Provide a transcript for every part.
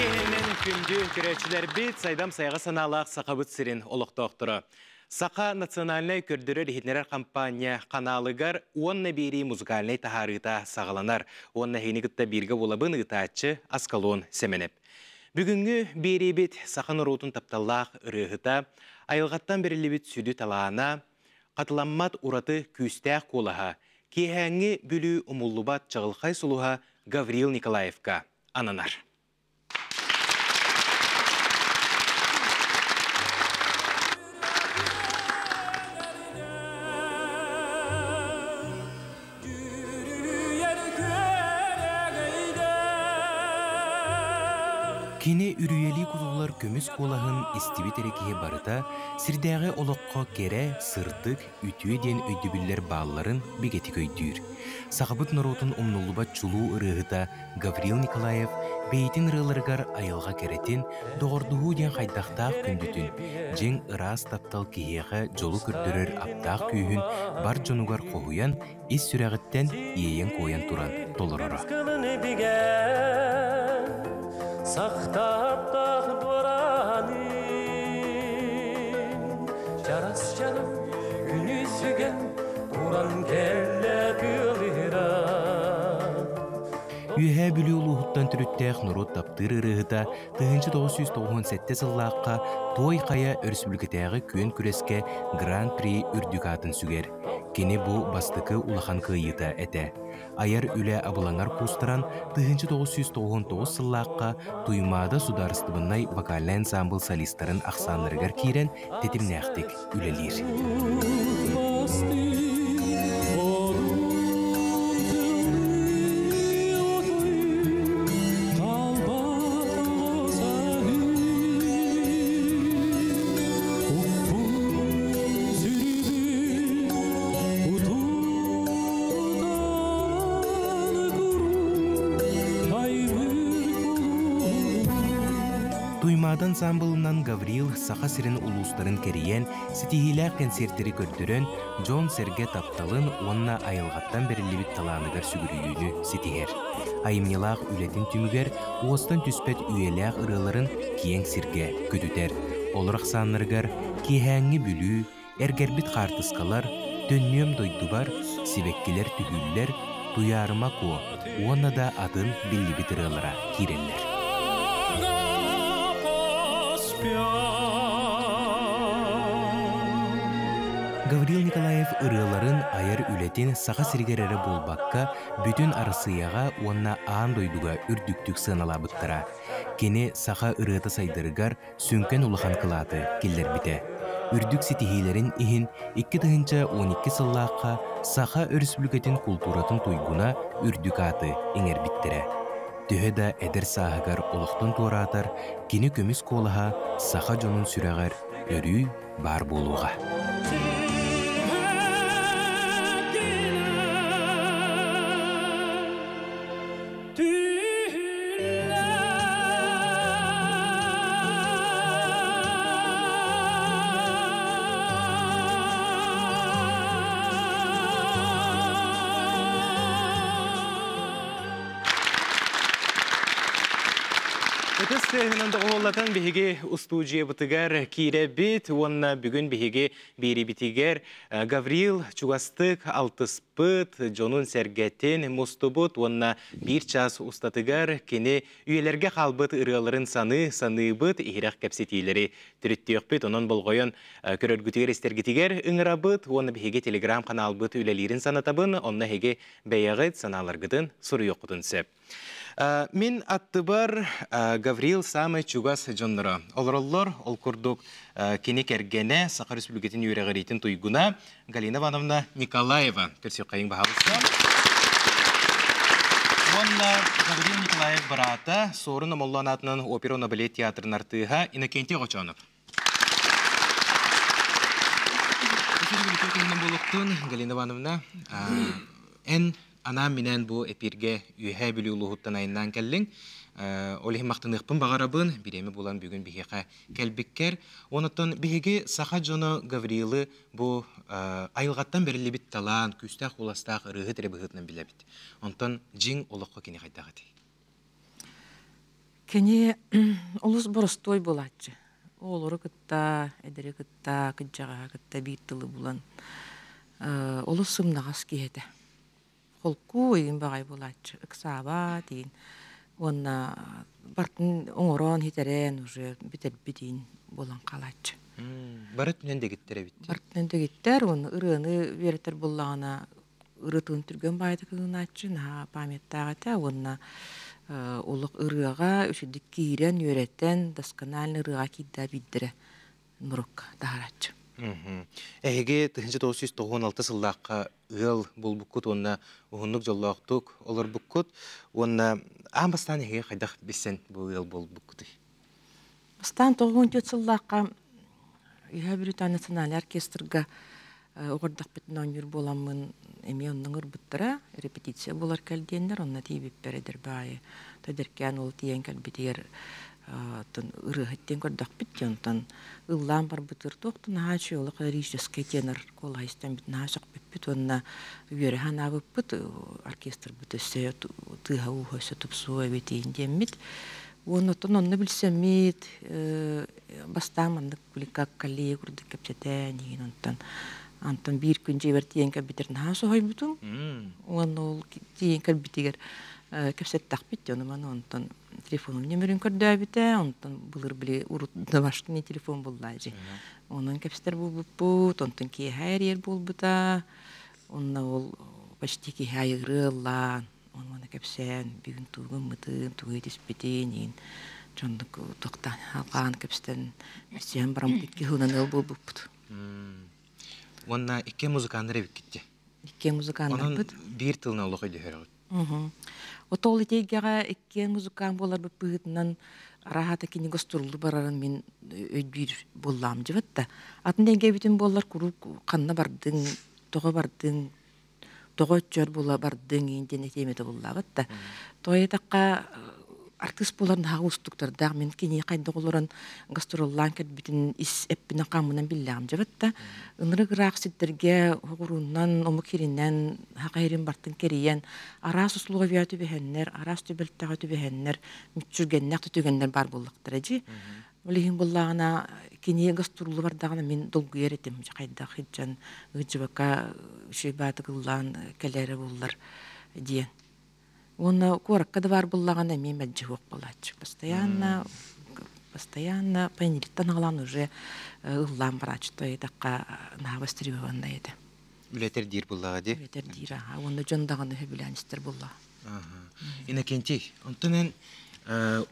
киһинэн күндү көрөөччүлэрбит, сайдам сайаҕа санаалаах Сахабыт сирин олохтоохторо. Саха национальнай көрдөрөр-иһитиннэрэр компания ханаалыгар уонна биэрии музыкальнай таһаарыыта саҕаланар. Уонна эһигини кытта бииргэ буолабын ыытааччы Аскалон Сэмэнэп. Бүгүҥҥү биэриибит саха норуотун тапталлаах ырыаһыта, айылҕаттан бэриллибит сүдү талаана, хатыламмат ураты күүстээх куолаһа, киэһээҥҥи Бүлүү умуллубат чаҕылхай сулуһа Гаврил Николаевка ананар. Кини үрүйэлии кутуллар көмүс куолаһын истибит эрэ киһи барыта сирдээҕи олоххо кэрэ, сырдык, үтүө диэн өйдөбүллэр баалларын бигэтик өйдүүр. Сахабыт норуотун умнуллубат чулуу ырыаһыта Гаврил Николаев бэйэтин ырыаларыгар айылҕа кэрэтин, доҕордоһуу диэн хайдахтаах күндүтүн, дьиҥ ыраас таптал киһиэхэ дьолу көрдөрөр аптаах күүһүн бар дьонугар хоһуйан, ис сүрэҕиттэн иэйэн-куойан туран толороро. Сахтааттаах дуораанын чарас чарам күнүсүгэн туран кэллэ тыалыра. Үөһээ Бүлүү улууһуттан төрүттээх норуот таптыыр ырыаһыта 1997 сыллаахха Туой Хайа өрөспүүбүлүкэтээҕи күөн күрэскэ Гран-при үрдүк аатын сүгэр. Кини бу бастакы улахан кыайыыта этэ. Айар үлэ абылаҥар куустаран 1999 сыллаахха Туймаада судаарыстыбаннай вокальнай ансаамбыл солистарын ахсааннарыгар киирэн тэтимнээхтик үлэлиир. Туймаада ансаамбылынан Гаврил Саха сирин улуустарын кэрийэн, ситиһиилээх кэнсиэртэри көрдөрөн, дьон-сэргэ тапталын уонна айылҕаттан бэриллибит талааныгар сүгүрүйүүнү ситиһэр. Айымньылаах үлэтин түмүгэр уостан түспэт үйэлээх ырыаларын киэҥ сиргэ көтүтэр. Олор ахсааннарыгар Киэһээҥҥи Бүлүү, Эргэрбит хаартыскалар, Төннүөм дойдубар, Сибэккилэр түһүүллэр, Туйаарыма Куо уонна да атын биллибит ырыалара киирэллэр. Гаврил Николаев ырыаларын айар үлэтин Саха сиригэр эрэ буолбакка, бүтүн Арассыыйаҕа уонна аан дойдуга үрдүктүк сыаналаабыттара. Кини саха ырыата сайдарыгар сүҥкэн улахан кылааты киллэрбитэ. Үрдүк ситиһиилэрин иһин 2012 сыллаахха Саха Өрөспүүбүлүкэтин култууратын туйгуна үрдүк ааты иҥэрбиттэрэ. Төһө да эдэр сааһыгар олохтон туораатар, кини көмүс куолаһа саха дьонун сүрэҕэр өрүү баар буолуоҕа. Ытыс тыаһынан доҕуһуоллатан биһиги устуудьуйабытыгар киирэбит уонна бүгүн биһиги биэрибитигэр Гаврил чугастык алтыспыт, дьонун-сэргэтин мустубут уонна биир чаас устатыгар кини үйэлэргэ хаалбыт ырыаларын саныы саныыбыт, иһирэх кэпсэтиилэри төрүттүөхпүт. Онон болҕойон көрөргүтүгэр, истэргитигэр ыҥырабыт уонна биһиги телеграм-каналбыт үлэлиирин санатабын. Онно эһиги бэйэҕит санааларгытын суруйуоххутун сөп. Мин аттыбар Гаврил саамай чугас дьонноро олороллор. Ол курдук кини кэргэнэ Саха Республикатын үөрэҕириитин туйгуна Галина Ивановна Николаева. Көрсүөххэйиҥ баһаалыста. Уонна Гаврил Николаев быраата Суорун Омоллоон аатынан опера уонна балет театрын артыыһа Иннокентий Оҕочоонов. Буолуохтун, Галина Ивановна. Эн анаан-минээн бу эпииргэ Үөһээ Бүлүү улууһуттан айаннаан кэллиҥ. Ол иһин махтаныахпын баҕарабын, бириэмэ булан бүгүн биһиэхэ кэлбиккэр. Онон биһиги саха дьоно Гаврилы бу айылҕаттан бэриллибит талаан, күүстээх куоластаах ырыаһыт эрэ быһыытынан билэбит. Онтон дьиҥ олоххо кини хайдах этэй? Кини олус боростуой буолааччы. Оҕолору кытта, эдэри кытта, кырдьаҕаһы кытта биир тылы булан олус сымнаҕас киһи этэ. Холку ыйын баҕайы буолааччы, ыксаабат иин уонна бартын оҥорон хитэрэн уже бүтэрбит иин буолан хаалааччы. Бары өттүнэн дэгиттэр эбит. Бары өттүнэн дэгиттэр уонна ырыаны үөрэтэр буоллаҕына ырыатын түргэн баайытык ылынааччы, наһаа памяттаах этэ уонна олох ырыаҕа үчүгдүк киирэн, үөрэтэн, досконально ырыаҕа киирдэ биирдэрэ нурукка таһарааччы. Эһиги 1996 сыллаахха ыал буолбуккут уонна уһуннук дьоллоохтук олорбуккут уонна аан бастаан эһиги хайдах билсэн бу ыал буолбуккутуй? Бастаан 94 сыллаахха Үһээ Британия национальнай оркестрга угардахпытын оонньуур буоламмын эмиэ онно ыҥырбыттара, репетиция буолар кэл диэннэр, онно тиийбиппэр эдэр баайы эдэркээн уол тиийэн кэлбитигэр оттон ырыаһыт диэн көрдөхпүт дии, онтон ыллаан барбытыгар туох да наһаа үчүгэй олох лирическэй тенор куолаһа истэммит наһаа сөхпүппүт уонна үөрэ санаабыппыт оркестрбыт өссө тыаһа-ууһа өссө тупсуо эбитиин диэммит. Уонна оттон онно билсэммит бастаан маннык как коллега курдук кэпсэтэн иһин онтон антон биир күн дьиэбэр тиийэн кэлбитигэр наһаа соһуйбутум уонна ол тиийэн кэлбитигэр кэпсэттэхпит дьону маны онтон телефонум нөмерин көрдөөбүтэ онтон былыр били урут домашний телефон буллаа дьи онон кэпсэтэр буолбуппут онтон киэһэ эрийэр буолбута онно ол почти киэһэ айыгырыы ыллаан Ону кэпсээн, бүгүн тугу гыммытын, тугу этиспитин, иин дьоннук туохтаан алҕаан кэпсэтэн билсиһэн бараммыт икки сылынан ыал буолбуппут. Уонна икки музыканнар эбиккит Икки музыканнарбыт. Онон биир тылынан олох өйдөһөрөҕүт. Отол итиэйгэҕэ иккиэн музыкант буоларбыт быһыытынан араһата кини гастроллуу барарын мин өйдүүр буоллаам дьыбыт да. Атын эйгэбитин буоллар куруук ханна бардыҥ, тоҕо бардыҥ, тоҕо өччөр була бардыҥ иин диэн этиэм этэ буллаабыт да. Тоҕо артыыс буолар наһаа уустуктардаах мин киниэхэ хайдах олорон гастроллаан кэлбитин ис эппинэн хааммынан биллэҕим дьэбэт да ынырык ыраах сирдэргэ оҕуруунан омук сиринэн саха сирин бартын кэрийэн араас условия түбэһэннэр араас түбэлтэҕэ түбэһэннэр мүччүргэннээх да түгэннэр баар буоллахтара дии. Ол иһин буоллаҕына кини гастролу бардаҕына мин долгуйар этим хайдах сылдьан ыалдьыбакка үчүгэй баатык ыллаан кэлэрэ буоллар диэн. Уонна куоракка да баар буоллаҕына эмиэ мэлдьи суох буолааччы. Постоянно постоянно понедельниктан аҕалан уже ыллаан барааччы тоойутахха наһаа востребованная этэ. Үлэтэр диир буоллаҕа дии. Үлэтэр диир аха. Уонна дьон даҕаны сөбүлээн истэр буоллаҕа. Иннокентий, онтон эн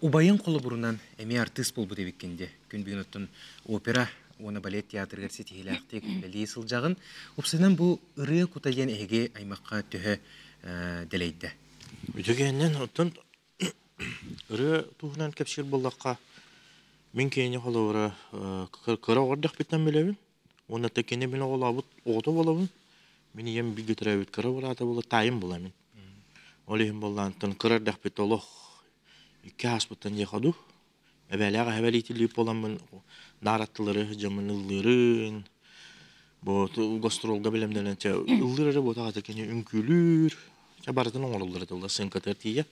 убайын холобурунан эмиэ артыыс буолбут эбиккин дии. Күн бүгүн оттон опера уонна балет театрыгар ситиһиилээхтик үлэлии сылдьаҕын. Упсанан бу ырыа кута диэн эһиги аймахха төһө дэлэйдэ? Үтүгэннэн оттон ырыа туһунан кэпсиир буоллахха, мин киһини холобура кыра оҕо эрдэхпиттэн билэбин. Уонна кини мин оҕолообут оҕото буолабын. Мин ийэм бииргэ төрөөбүт кыра быраата буола таайым була мин. Ол иһин буоллаантан кыра эрдэхпит олох икки ааспыттан диэхэ дуу. Эбээлээх эһэбэлиитилиир буоламмын наар аттылары дьоммун ыллыырын, бу гастролга бэлэмнэнэн чэ ыллыыр эрэ буотах ата кини үҥкүүлүүр, чэ барытын оҥороллор этэ була сыҥкатыгар тиийэ.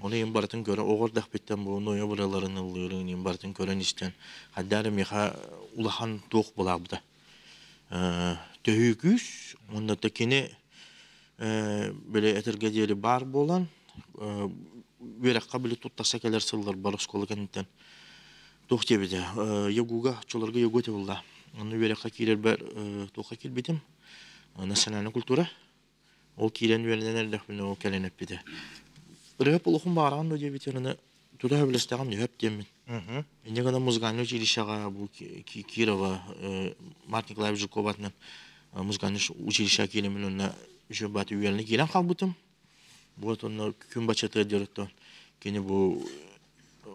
Ону иһин барытын көрө оҕо эрдэхпиттэн бу Ноя быраларын ыллыырын иһин барытын көрөн истэн хайдах эрэ миэхэ улахан туох булаабыта. Төһүү күүс уонна да кини били этэргэ диэри баар буолан үөрэххэ били туттарса кэлэр сылларбар оскуола кэнниттэн туох диэбитэ ЯГУга оччолорго ЯГУ этэ буолла онно үөрэххэ киирэрбэр туохха киирбитим национальная культура ол киирэн үөрэнэн эрдэхпинэ ол кэлэн эппитэ ырыа олохум баараҕын да диэбитин аны тута сөбүлэстэҕим нүһэп диэммин инньэ гынан музыкальнай училищеҕа бу Кирова Марк Николаевич Жирков атынан музыкальнай училищеҕа киирэммин уонна еще бааты үөрэнэ киирэн хаалбытым. Вот онно күн баччатыгар диэри кини бу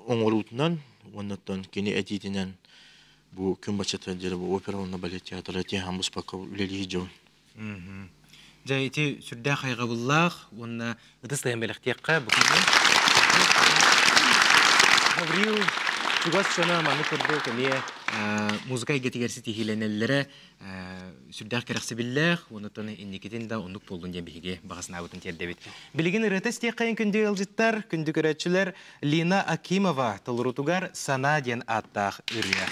оҥоруутунан уонна кини этиитинэн бу күн баччатыгар диэри бу опера уонна балет театра тиһээн буспакка үлэлии дьон. Дьэ ити сүрдээх хайҕабыллаах уонна ытыс тыаһын бэлэхтиэххэ бу Гаврил чугас дьоно маны курдук эмиэ Музыка эйгэтигэр ситиһиилэнэллэрэ сүрдээх кэрэхсэбиллээх, онутан инникитин да оннук буоллун диэн биһиги баҕа санаабытын тиэрдэбит. Билигин ырыата истиэххэйин күндү ыалдьыттар, күндү көрөөччүлэр, Лина Акимова толорутугар «Санаа» диэн ааттаах ырыа.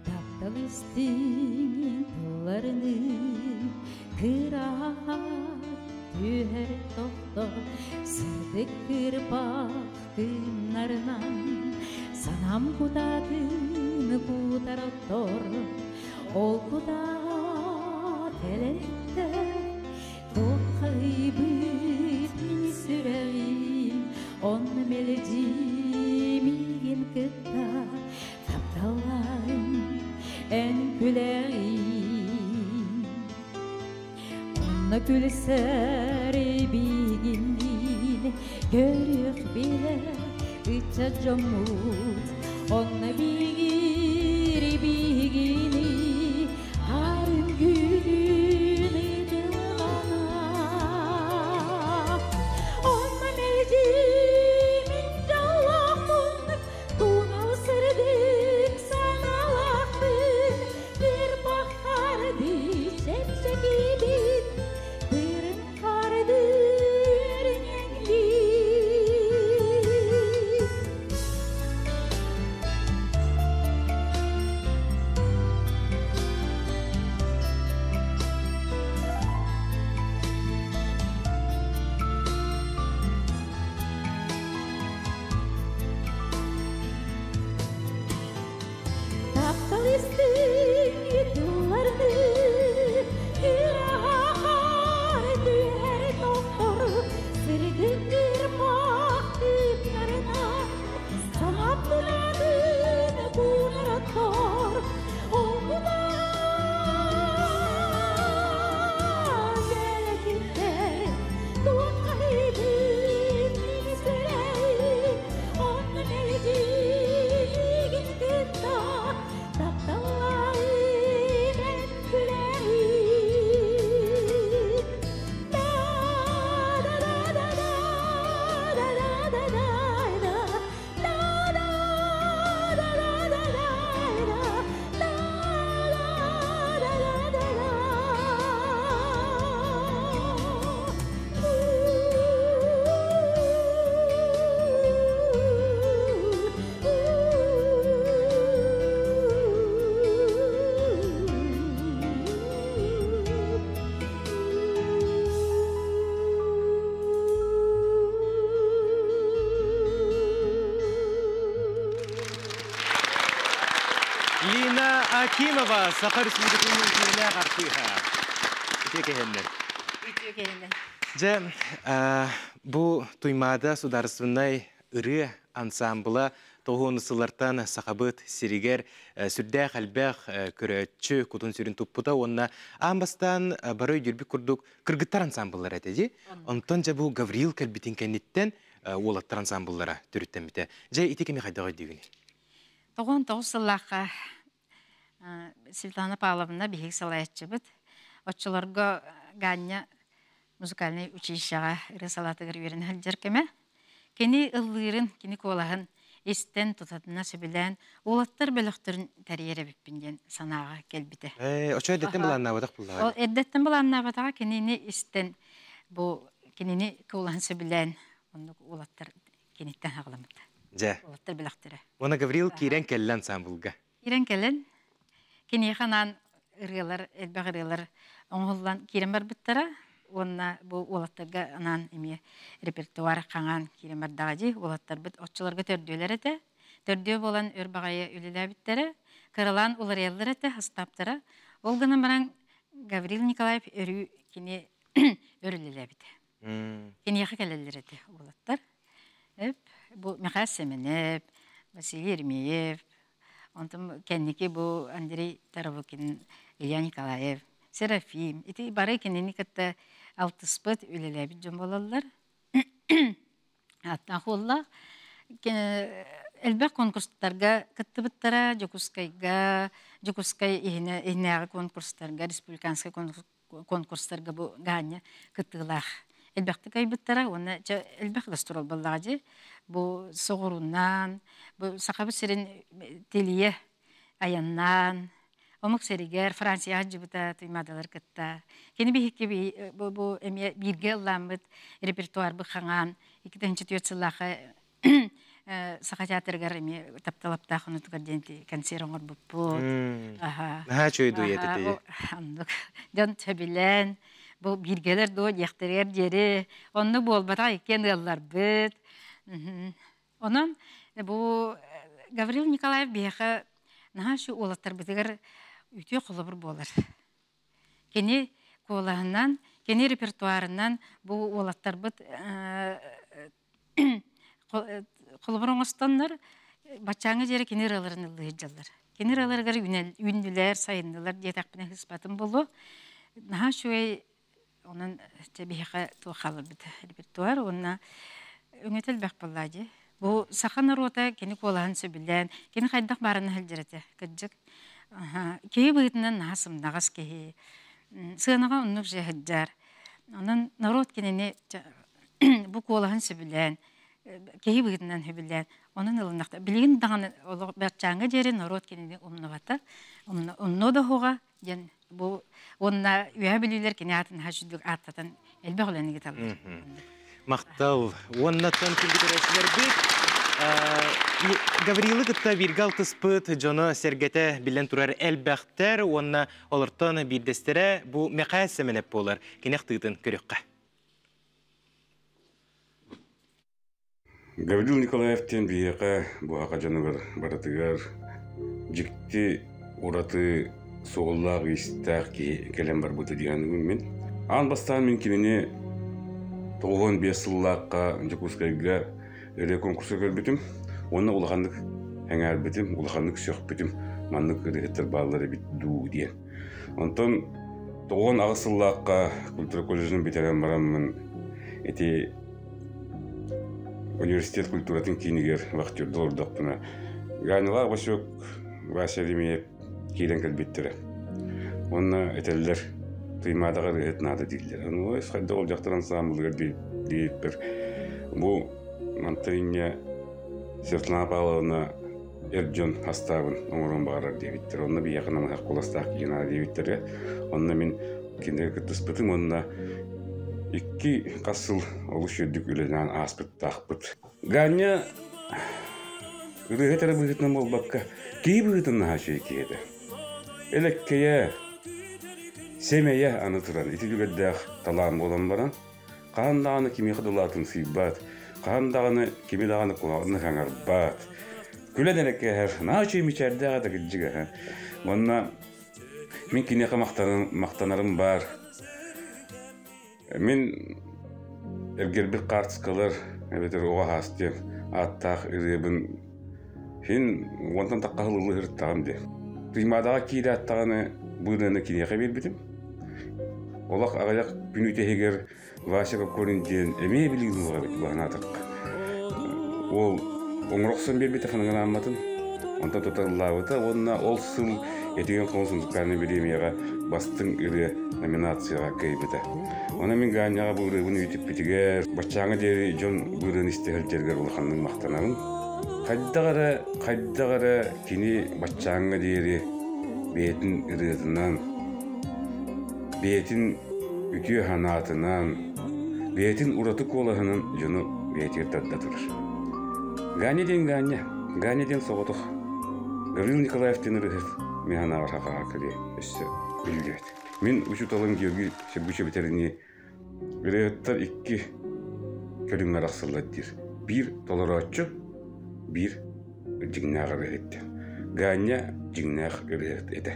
Таптал истиҥин тылларыныы кыраһа түһэр тохтор сырдык кырпах кыымнарынан санам кутаатын кутар оттор ол кутаа кэлэриттэ туоххайбыт мин сүрэҕим онно мэлдьи миигин кытта тапталлаан эн күлэҕин онно күлсэр биигинниин көрүөх билэ ыччат дьоммут онно биир биигини харын күлүн ытылана онно мэлдьи мин дьоллоохпун Тунал сырдык санаалаахпын, кырбах харды чэпчэкибин, тырын харды өрүнэҥлиин. Таптал истиҥ тылларыныы ыраахар түһэр тохтор сырдык кырмах тыыннарынан саҥаппынатын куунараттар ол кэлэкиттэр туоххайбыт мин сүрэҕим онно мэлдьигин кытта тапталлаайым эн күлэҕин да да да да да да да да да да да да да да да да да да. Лина Акимова, Саха Республикатын үтүөлээх артыыһа. Үтүө кэһэннэр. Үтүө кэһэннэр. Дьэ, бу Туймаада судаарыстыбаннай ырыа ансаамбыла тоһуону сыллартан сахабыт сиригэр сүрдээх элбэх көрөөччү кутун-сүрүн туппута уонна аан бастаан бары өйдүүрбүт курдук кыргыттар ансаамбыллара этэ дии. Онтон дьэ бу Гаврил кэлбитин кэнниттэн уолаттар ансаамбыллара төрүттэммитэ. Дьэ ити кими хайдах өйдүүгүнүй? 99 сыллаахха Светлана Павловна биһиги салайааччыбыт. Оччолорго Ганя музыкальнай училищеҕа ырыа салаатыгар үөрэнэ сылдьар кэмэ. Кини ыллыырын, кини куолаһын истэн, тутатына сөбүлээн, уолаттар бөлөхтөрүн тэрийэр эбиппин диэн санааҕа кэлбитэ. Ээ, очо эрдэттэн былааннаабатах буллаҕа. Ол эрдэттэн былааннаабатаҕа кинини истэн, бу кинини куолаһын сөбүлээн, оннук уолаттар киниттэн аҕаламмыта. Дьэ. Уолаттар бөлөхтөрө. Уонна Гаврил киирэн кэллэ ансаамбылга. Киирэн кэлэн, киниэхэ анаан ырыалар, элбэх ырыалар оҥоһуллан киирэн барбыттара. Уонна бу уолаттарга анаан эмиэ репертуар хаҥаан киирэн бардаҕа дии. Уолаттарбыт оччолорго төрдүөлэр этэ. Төрдүө буолан өр баҕайы үлэлээбиттэрэ. Кыралаан уларыйаллар этэ, хастааптара. Ол гынан баран Гаврил Николаев өрүү кини өр үлэлээбитэ. Киниэхэ кэлэллэр этэ уолаттар. Эп бу Михаил Семенев, Василий Еремеев, онтон кэнники бу Андрей Тарабукин, Илья Николаев, Серафим ити бары кинини кытта алтыспыт, үлэлээбит дьон буолаллар. Аттаах уоллаах элбэх конкурстарга кыттыбыттара Дьокуускайга, Дьокуускай иһинээҕи конкурстарга, республиканскай конкурстарга бу Ганя кыттыылаах элбэхтик айбыттара уонна чэ элбэх гастрол буоллаҕа дии. Бу соҕуруунан, бу Сахабыт сирин тилийэ айаннаан, омук сиригэр Францияҕа сылдьыбыта Туймаадалар кытта. Кини биһикки бу, бу эмиэ бииргэ ыллааммыт репертуарбыт хаҥаан 2004 сыллаахха Саха театрыгар эмиэ тапталаптаах онутугар диэн концерт оҥорбуппут. Аха. Наһаа үчүгэй дуэт этэ. Оннук. Дьон сөбүлээн бу бииргэлэр дуо диэхтэригэр диэри оннук буолбатах иккиэн ыалларбыт. Онон бу Гаврил Николаев биһиэхэ наһаа үчүгэй уолаттарбытыгар үтүө холобур буолар. Кини куолаһынан, кини репертуарынан бу уолаттарбыт холобур оҥостоннор баччааҥҥа диэри кини ырыаларын ыллыы сылдьаллар. Кини ырыаларыгар үүннүлэр, сайыннылар диэтэхпинэ сыыспатым буолуо. Наһаа үчүгэй онон чэ биһиэхэ туох хааларбыт репертуар уонна өҥөтө элбэх буоллаа дии. Бу саха норуота кини куолаһын сөбүлээн, кини хайдах баарына сылдьар этэ, кырдьык. Киһи быһыытынан наһаа сымнаҕас киһи. Сыанаҕа оннук же сылдьар. Онон норуот кинини бу куолаһын сөбүлээн, киһи быһыытынан сөбүлээн, онон ылыннахта. Билигин даҕаны олох баччааҥҥа диэри норуот кинини умнубата, умнуо да уһуҕа диэн бу уонна үөһэ бүлүүлэр кини аатын наһаа үчүгдүк ааттатан элбэх үлэни ыыталлар. Махтал. Уоннаттан күндү Гаврилы кытта бииргэ алтыспыт дьоно сэргэтэ биллэн турар элбэхтэр уонна олортон биирдэстэрэ бу Мэхээс Сэмэнэп буолар. Кини ахтыытын көрүөххэ. Гаврил Николаев диэн биһиэхэ буһаха дьонугар барытыгар дьикти ураты суоллаах-иистээх киһи кэлэн барбыта диэн мин. Аан бастаан мин кинини 95 сыллаахха Дьокуускайга ырыа конкурса көрбүтүм уонна улаханнык эҥээрбитим, улаханнык сөхпүтүм маннык ырыаһыттар бааллар эбит дуу диэн. Онтон 98 сыллаахха культура колледжын бүтэрэн бараммын ити университет культуратын киинигэр вахтерда олордохпуна Ганилаах Васек Вася Еремеев киирэн кэлбиттэрэ. Уонна этэллэр Туймаадаҕа ырыаһыт наада дииллэр. Аны хайдах ол дьахтар ансаамбылыгар диэбиппэр бу мантан инньэ Светлана Павловна эр дьон астаабын оҥоруон баҕарар диэбиттэр. Онно биһиэхэ намыһах куоластаах киһи наада диэбиттэрэ. Онно мин кинилэри кыттыспытым уонна икки хас сыл олус үрдүк үлэлээн ааспыттаахпыт. Ганя ырыаһыт эрэ быһыытынан буолбакка, киһи быһыытынан наһаа үчүгэй киһи этэ. Элэккэйэ, сэмэйэ аны туран ити үлүгэрдээх талаан буолан баран, хаһан даҕаны кимиэхэ да улаатымсыйбат, хаһан даҕаны кими даҕаны куһаҕаннык аҥарбат. Күлэн эрэ кээһэр, наһаа үчүгэй мичээрдээх этэ кырдьыга. Уонна мин киниэхэ махтанарым баар. Мин эргэрбит хаартыскалар эбэтэр оҕо аһаас диэн ааттаах ырыабын син уонтан тахха сыл ыллыһырыттаҕым дии. Туймаадаҕа киирээт даҕаны бу ырыаны киниэхэ биэрбитим. Олох аҕыйах күн үтэһигэр Вася Кокорин диэн эмиэ билигин уоҕа эбит баһанаатахха. Уол оҥоро охсон биэрбитэ фонограмматын, онтон тута ыллаабыта уонна ол сыл Этигэн Хомус музыкальнай бириэмийэҕэ бастыҥ ырыа номинацияҕа кыайбыта. Онон мин Ганяҕа бу ырыабын үйэтиппитигэр, баччааҥҥа диэри дьон бу ырыаны истэ сылдьарыгар улаханнык махтанабын. Хайдах эрэ, хайдах эрэ кини баччааҥҥа диэри бэйэтин ырыатынан, бэйэтин үтүө санаатынан, бэйэтин ураты куолаһынан дьону бэйэтигэр тарда турар. Ганя диэн Ганя, Ганя диэн соҕотох. Гаврил Николаев диэн ырыаһыт мин санаабар сахаҕа кэлиэ өссө биллибэт. Мин учууталым Георгий Сергучев этэринии ырыаһыттар икки көрүҥҥэ арахсыллар диир. Биир толорооччу, биир дьиҥнээх ырыаһыт диэн. Ганя дьиҥнээх ырыаһыт этэ.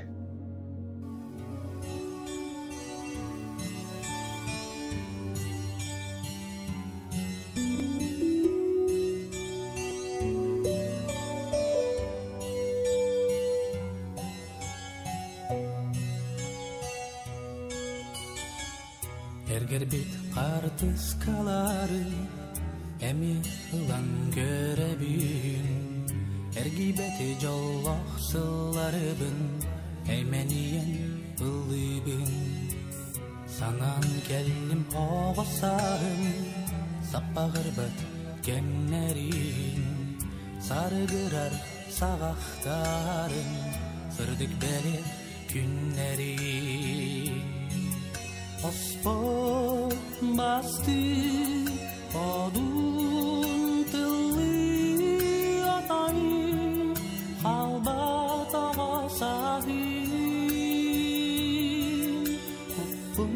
Эргэрбит хаартыскалары эмиэ ылан көрөбүн. Эргийбэти дьоллоох сылларыбын эймэнийэн ыллыыбын. Санаан кэллим оҕо сааһым саппаҕырбат кэмнэрин. Сарыгырар саҕахтарын сырдык бэлиэ күннэрин. Оспот бастыы одун тыллыы атай халбатаҕа саһыы куппун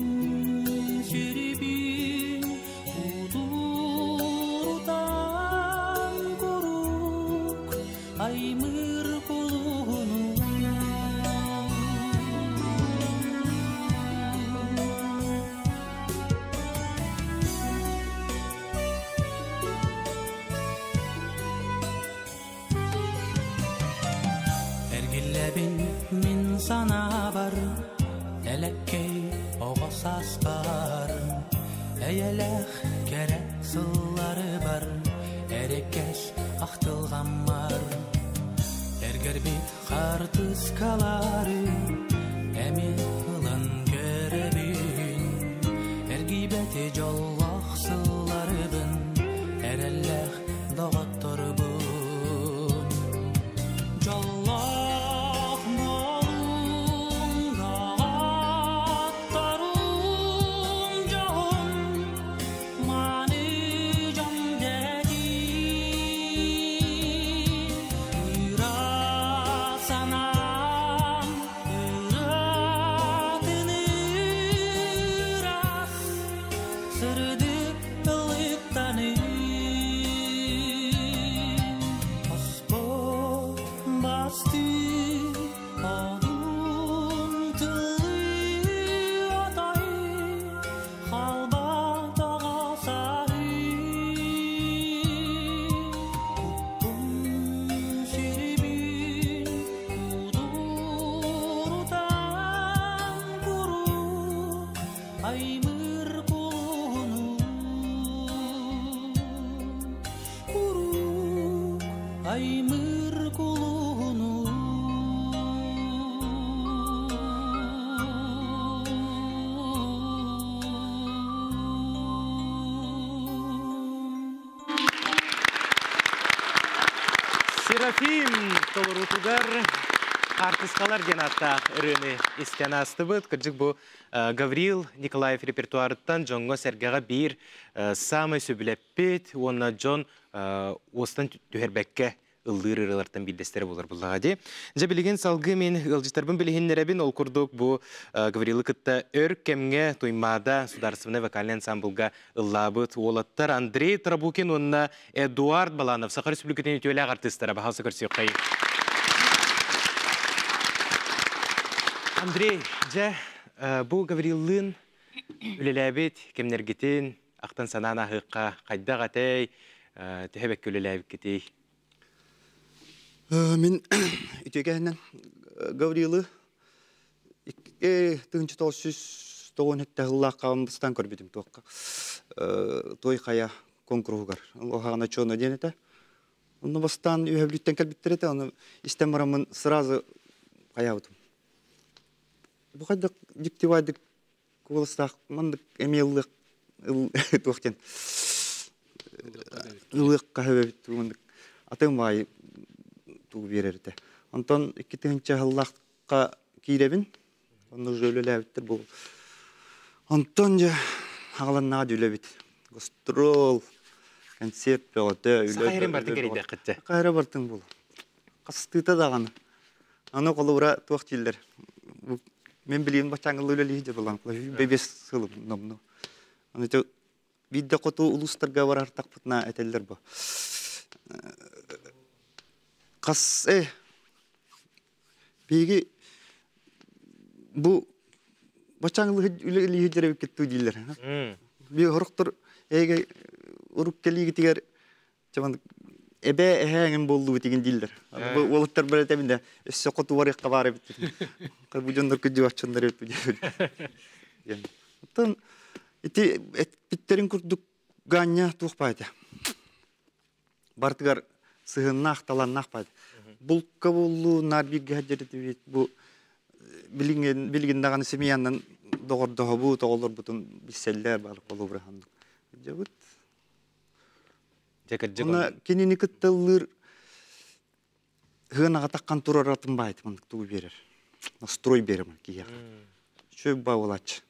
сүрүбүн кутурутан курук аймыр кулуһуну. Эргиллэбин мин санаабар, элэккэй оҕо сааспар, эйэлээх кэрэ сылларыбар, эрэкэс ахтылҕаммар. Эргэрбит хаартыскалары эмиэ ылан көрөбүн, эргийбэти дьоллоох сылларыбын, эрэллээх доҕотторбун. Дьоллоох буолуҥ доҕотторум дьоһун, мааны дьон дэтии. Ыра санаам ыратын ырас, сырдык ылыктаныы. Оспот бастыы одун тыллыы атай, халбатаҕа саһыы. Куппун сүрүбүн кудурутан курук аймыр кулуһуну. Курук аймыр кулуһуну. Серафим толорутугар хаартыскалар диэн ааттаах ырыаны истэн аастыбыт. Кырдьык бу Гаврил Николаев репертуарыттан дьоҥҥо-сэргэҕэ биир саамай сөбүлэппит уонна дьон уостан түһэрбэккэ ыллыыр ырыалартан биирдэстэрэ буолар буллаҕа дии. Дьэ билигин салгыы мин ыалдьыттарбын билиһиннэрэбин. Ол курдук бу Гаврилы кытта өр кэмҥэ Туймаада судаарыстыбаннай вокальнай ансамблга ыллаабыт уолаттар Андрей Трабукин уонна Эдуард Баланов Саха Республикатын үтүөлээх артыыстара. Баһаалса көрсүөххэйин. Андрей, дьэ, бу Гавриллыын үлэлээбит кэмнэргитин ахтан санаан аһыахха хайдах этэй, төһө бэккэ үлэлээбиккитий? Мин үтүөкэһинэн Гаврилы 1997 сыллаахха бастаан көрбүтүм туохха той хайа куонкуруһугар оһаҕана чуона диэн этэ. Онно бастаан үөһэбүлүттэн кэлбиттэр этэ, ону истэн бараммын сразу хайаабытым. Бу хайдах дьиктибайдык куоластаах маннык эмиэ ыллыах туох диэн ылыахха сөбөбүт маннык атын баайы тугу биэрэр этэ. Онтон 2000 сыллаахха киирэбин. Онно уже үлэлээбиттэр бу. Онтон дьэ хаҕаланнаҕа үлэбит. Гастрол, концерт бөҕөтө, үлэ. Саха эрин бартын кэрийдэххитте. Саха эрэ бартын буолу. Хастыыта даҕаны. Аны холобура туох дииллэр. Мен билигин баччааҥҥылыы үлэлии дьабылан бэбиэс сылым номну. Аны биирдэ хоту улуустарга барартахпытына этэллэр бу. Хас биһиги бу баччааҥҥылыы үлэлии дьэрэбиккит дуу дииллэр. Би хорохтор эйгэ урук кэлиигитигэр эбээ эһээҥин буоллубут игин дииллэр. Бу уолаттар бар этэбин да өссө хоту барыахха баар эбит. Бу дьоннор күддү баччаннар эбит. Оттон Ити эппиттерин курдук Ганя туох баайда. Бартыгар сыһыннаах таланнаах баайда. Булка буллу нар бирге хаджары бу билигин билигин даҕаны семьянан доҕордоһобу тоҕолорбутун билсэллэр бар холобурахан. Дьабыт. Дьэ кырдьык. Уна кинини кытталлыр хыанаҕа таххан тураратын баайт маннык тугу берер. Настрой берер киһиэхэ. Үчүгэй баалааччы.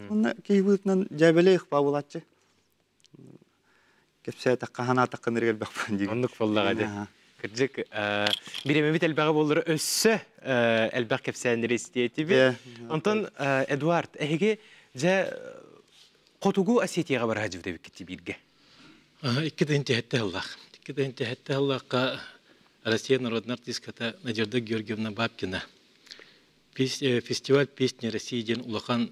Онно киһи дьээбэлээх баалааччы. Кэпсээтэххэ ханаатахха нырыгар бахпан диир. Оннук буоллаҕа дии. Кырдьык, бириэмэбит элбэҕэ буоллар өссө элбэх кэпсээннэри истиэтибит. Онтон Эдуард, эһиги дьэ Хотугу Осетияҕа бара сылдьыбыт эбиккит бииргэ. Икки тыһыынча сыллаах. 2007 сыллаахха Россия народная артистката Надежда Георгиевна Бабкина фестиваль песни России диэн улахан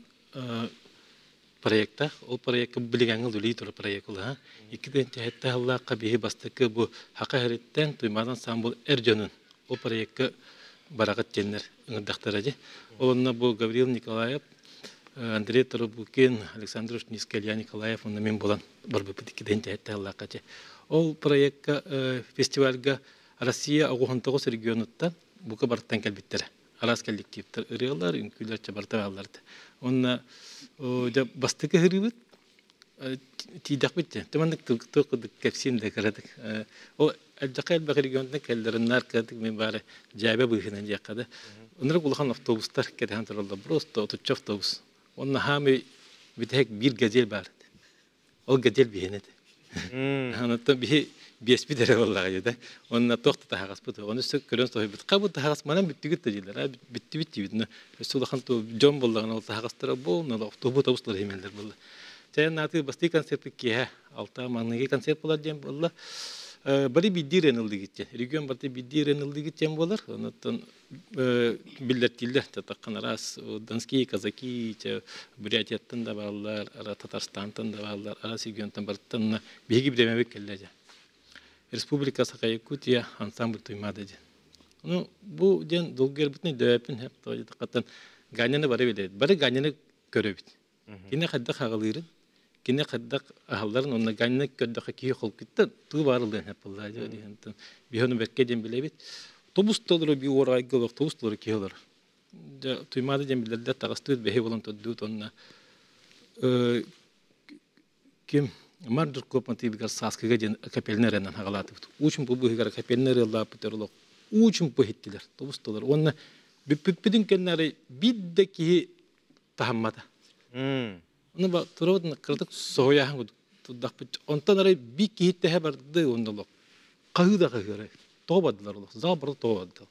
проекта. Ол проекка билигиҥҥи үлэлии турар проект ылаһа. 2007 сыллаахха биһи бастакы бу Хака Хэриттэн Туймадан Самбул эр дьонун ол проекка бараҕыт диэннэр ыҥырдахтара дии. Ол онно бу Гаврил Николаев, Андрей Тарабукин, Александр Ушницкий, Илья Николаев уонна мин буолан барбыппыт 2007 сыллаахха Ол проекка фестивальга Россия 99 регионуттан бука барыттан кэлбиттэрэ. Араас коллективтар ырыалар, үҥкүүлэр чабарта бааллар. Онно дьэ бастакы ыһырыыбыт тиийдэхпит дьэ. Тыманнык туох курдук кэпсиим да кыратык. Ол элбэх элбэх регионтан кэллэриннар кыратык мен баары дьээбэ быыһынан диэххэ да. Ынырык улахан автобустар кэтэһэн тураллар. Просто отучча автобус. Онно хаамый бүтэһик биир газель баар. Ол гадел биһиэнэ этэ. Онтон биһи биэспит эрэ буоллаҕа да. Онно туох да таһаҕаспыт. Ону өссө көрөн соһуйбут. Ха бу таһаҕас манан бүттүгүт да дииллэр. Бүттүбүт диибит. Өссө улахан дьон буоллаҕына ол таһаҕастара буолна автобус автобустар иһимэллэр буолла. Чайан нааты бастыы концерт киэһэ алта маҥнайгы концерт буолар диэн буолла. Бары биирдии ырыаны ыллыгыт диэн. Регион барыта биирдии ырыаны ыллыгыт диэн буолар. Онтон биллэртииллэр татаххан араас донские казаки Бурятияттан да бааллар, Татарстантан да бааллар, араас регионтан барыттан биһиги бириэмэбит кэллэ дьэ. Республика Саха-Якутия ансамбль Туймаада диэн. Ну, бу диэн долгуйарбытын өйдөөбөппүн хэп тоҕо Ганяны бары билэбит. Бары Ганяны көрөбүт. Кини хайдах аҕалыырын, кини хайдах аһалларын онно Ганяны көрдөхө киһи холкуттан туу баарылыан хэп буолла диэн биһи ону бэркэ диэн билэбит. Тобус толору би уорайга олох тобус толору киһи олорор. Дьэ Туймаада диэн билэрдэр таҕыстыыр бэһи болон турдуут онно ким Мардуркоп мотивигар Сааскыга диэн капельный эрэнэн хаҕалаатыбыт. Уучумпу быһыгар капельный ырыалааппыт олох уучумпу иһиттилэр, тобустулар. Уонна бүппүппүтүн кэннэ биир да киһи таһаммата. Оны ба туруотун кыратык соһуйааһын курдук турдахпыт. Онтон арай биир киһи тэһэ барды уонна олох хаһыы да хаһыырай. Тоҕо бардылар олох. Зал бары тоҕо бардылар.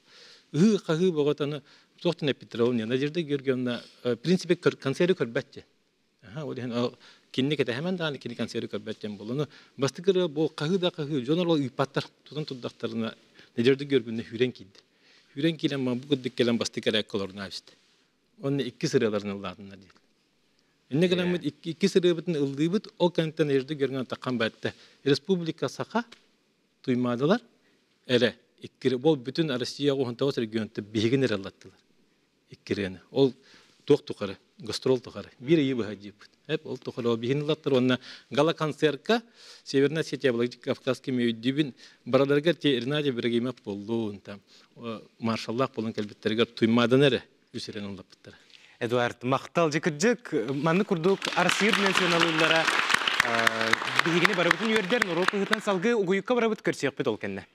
Ыһыы хаһыы бөҕөтөну туохтан эппиттэрэ ол Надежда Георгиевна в принципе концерты көрбөт диэн. Ол иһин кинини кэтэһэмэн даҕаны кини концерты көрбөт диэн буолла. Бастакы ырыа бу хаһыы да хаһыы дьон ол ыыппаттар тутан турдахтарына Надежда Георгиевна сүүрэн киирдэ. Сүүрэн киирэн бу курдук кэлэн бастакы эрээккэ олорун истэ. Онно икки ырыаларын ыллаатыннар диэн. Инньэ гынаммыт икки ырыабытын ыллыыбыт, ол кэнниттэн Надежда Георгиевна таххан баатта. Республика Саха Туймаадалар эрэ икки ол бүтүн Россия 19 регионта биһигин эрэ ыллаттылар. Икки ырыаны. Ол туох тухары, гастрол тухары. Биир ыйы быһа диэппит. Эп ол тухары ол биһигин ыллаттар уонна гала-концертка Северная Осетия Владикавказский өйдүүбүн бараларыгар те Ренат Ибрагимов буоллун там маршаллаах буолан кэлбиттэригэр Туймааданы эрэ үс эрэн ыллаппыттара. Эдуард, махтал дьикырдьык маннык курдук Арсыыр националыыллара биһигини барыбытын үөрдэр норуот быһыытынан салгыы угуйукка барабыт көрсүөхпүт ол кэннэ.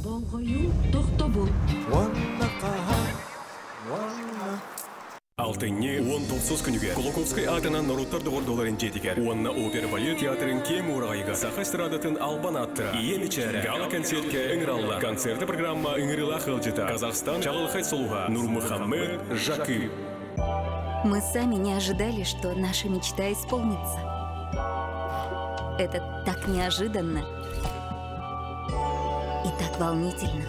Болҕойуу тохтобул. Уонна хаһан, уонна Алтынньы 19 күнүгэр Кулаковскай аатынан норуоттар доҕордууларын дьиэтигэр уонна опера балет театрын киэҥ уораҕайыгар саха эстрадатын албан ааттара Ийэ мичээрэ гала-концертка ыҥыраллар. Концерты программа ыҥырыылаах ыалдьыта Казахстан чаҕылхай сулуһа Нурмухаммед Жакып. Мы сами не ожидали, что наша мечта исполнится. Это так неожиданно и так волнительно.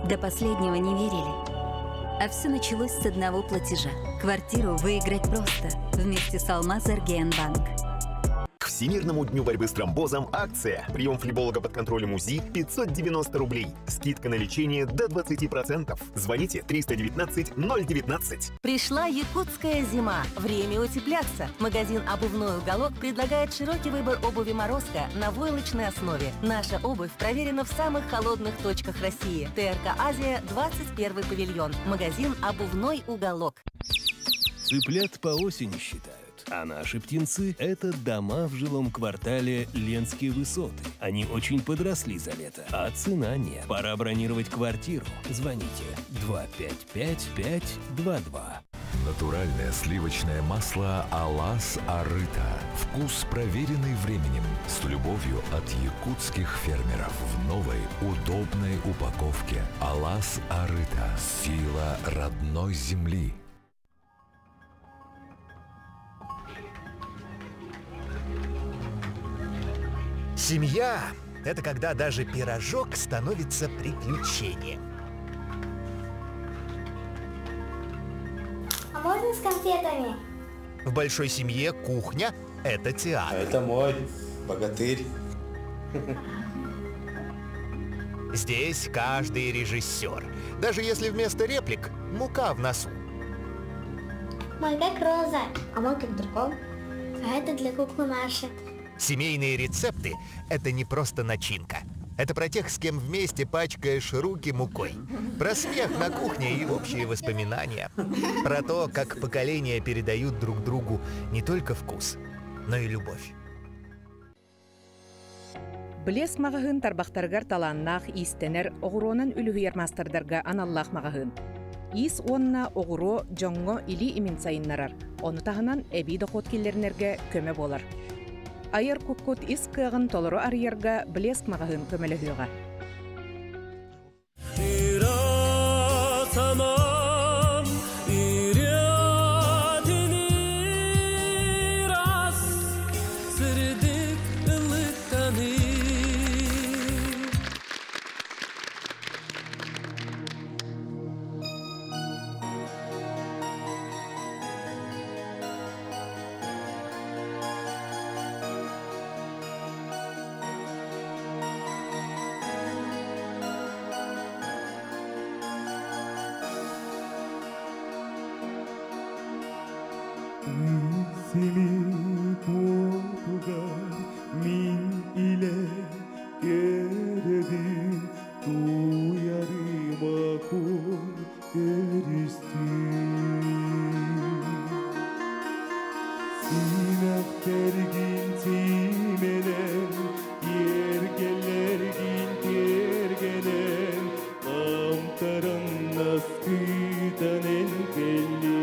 До последнего не верили. А все началось с одного платежа. Квартиру выиграть просто вместе с Алмаз Банк. Всемирному дню борьбы с тромбозом акция. Прием флеболога под контролем УЗИ 590 рублей. Скидка на лечение до 20%. Звоните 319 019. Пришла якутская зима. Время утепляться. Магазин «Обувной уголок» предлагает широкий выбор обуви «Морозко» на войлочной основе. Наша обувь проверена в самых холодных точках России. ТРК «Азия», 21 павильон. Магазин «Обувной уголок». Цыплят по осени считают. А наши птенцы – это дома в жилом квартале Ленские высоты. Они очень подросли за лето, а цена нет. Пора бронировать квартиру. Звоните 255-522. Натуральное сливочное масло «Алас Арыта». Вкус, проверенный временем. С любовью от якутских фермеров. В новой, удобной упаковке. «Алас Арыта». Сила родной земли. Семья – это когда даже пирожок становится приключением. А можно с конфетами? В большой семье кухня – это театр. Это мой богатырь. Здесь каждый режиссер. Даже если вместо реплик мука в носу. Мой как роза, а мой как дракон. А это для куклы Маши. Семейные рецепты – это не просто начинка. Это про тех, с кем вместе пачкаешь руки мукой. Про смех на кухне и общие воспоминания. Про то, как поколения передают друг другу не только вкус, но и любовь. Блес маҕаһыын тарбахтарыгар талааннаах иистэнэр оҕуруонан үлүһүйэр маастардарга аналлаах маҕаһыын. Иис уонна оҕуруо дьоҥҥо илии имин сайыннарар, ону таһынан эбии дохуот киллэринэргэ көмө буолар. Айар куккут ис кыаҕын толору арыйарга Блеск маҕаһыын көмөлөһүөҕэ. Seni korkugar min ile gerebin duyarıma kul görüstüm. Sinak tergin timelen, yergelergin tergelen, amtaran naskıdan engelli.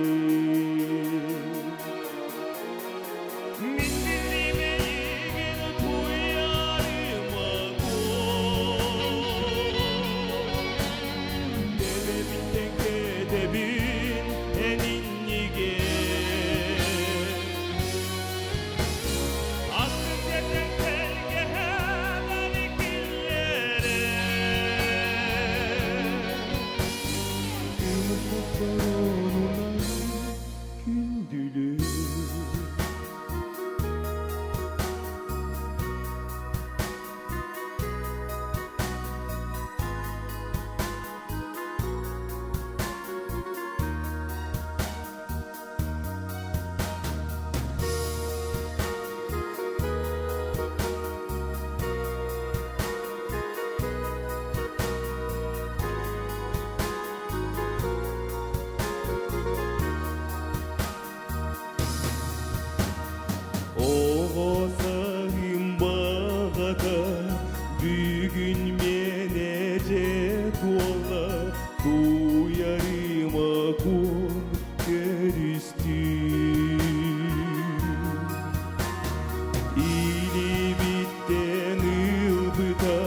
Оғосағым бағата, бүгін мене жет ола, туярыма кун көрістім. Илибиттен ылбыта,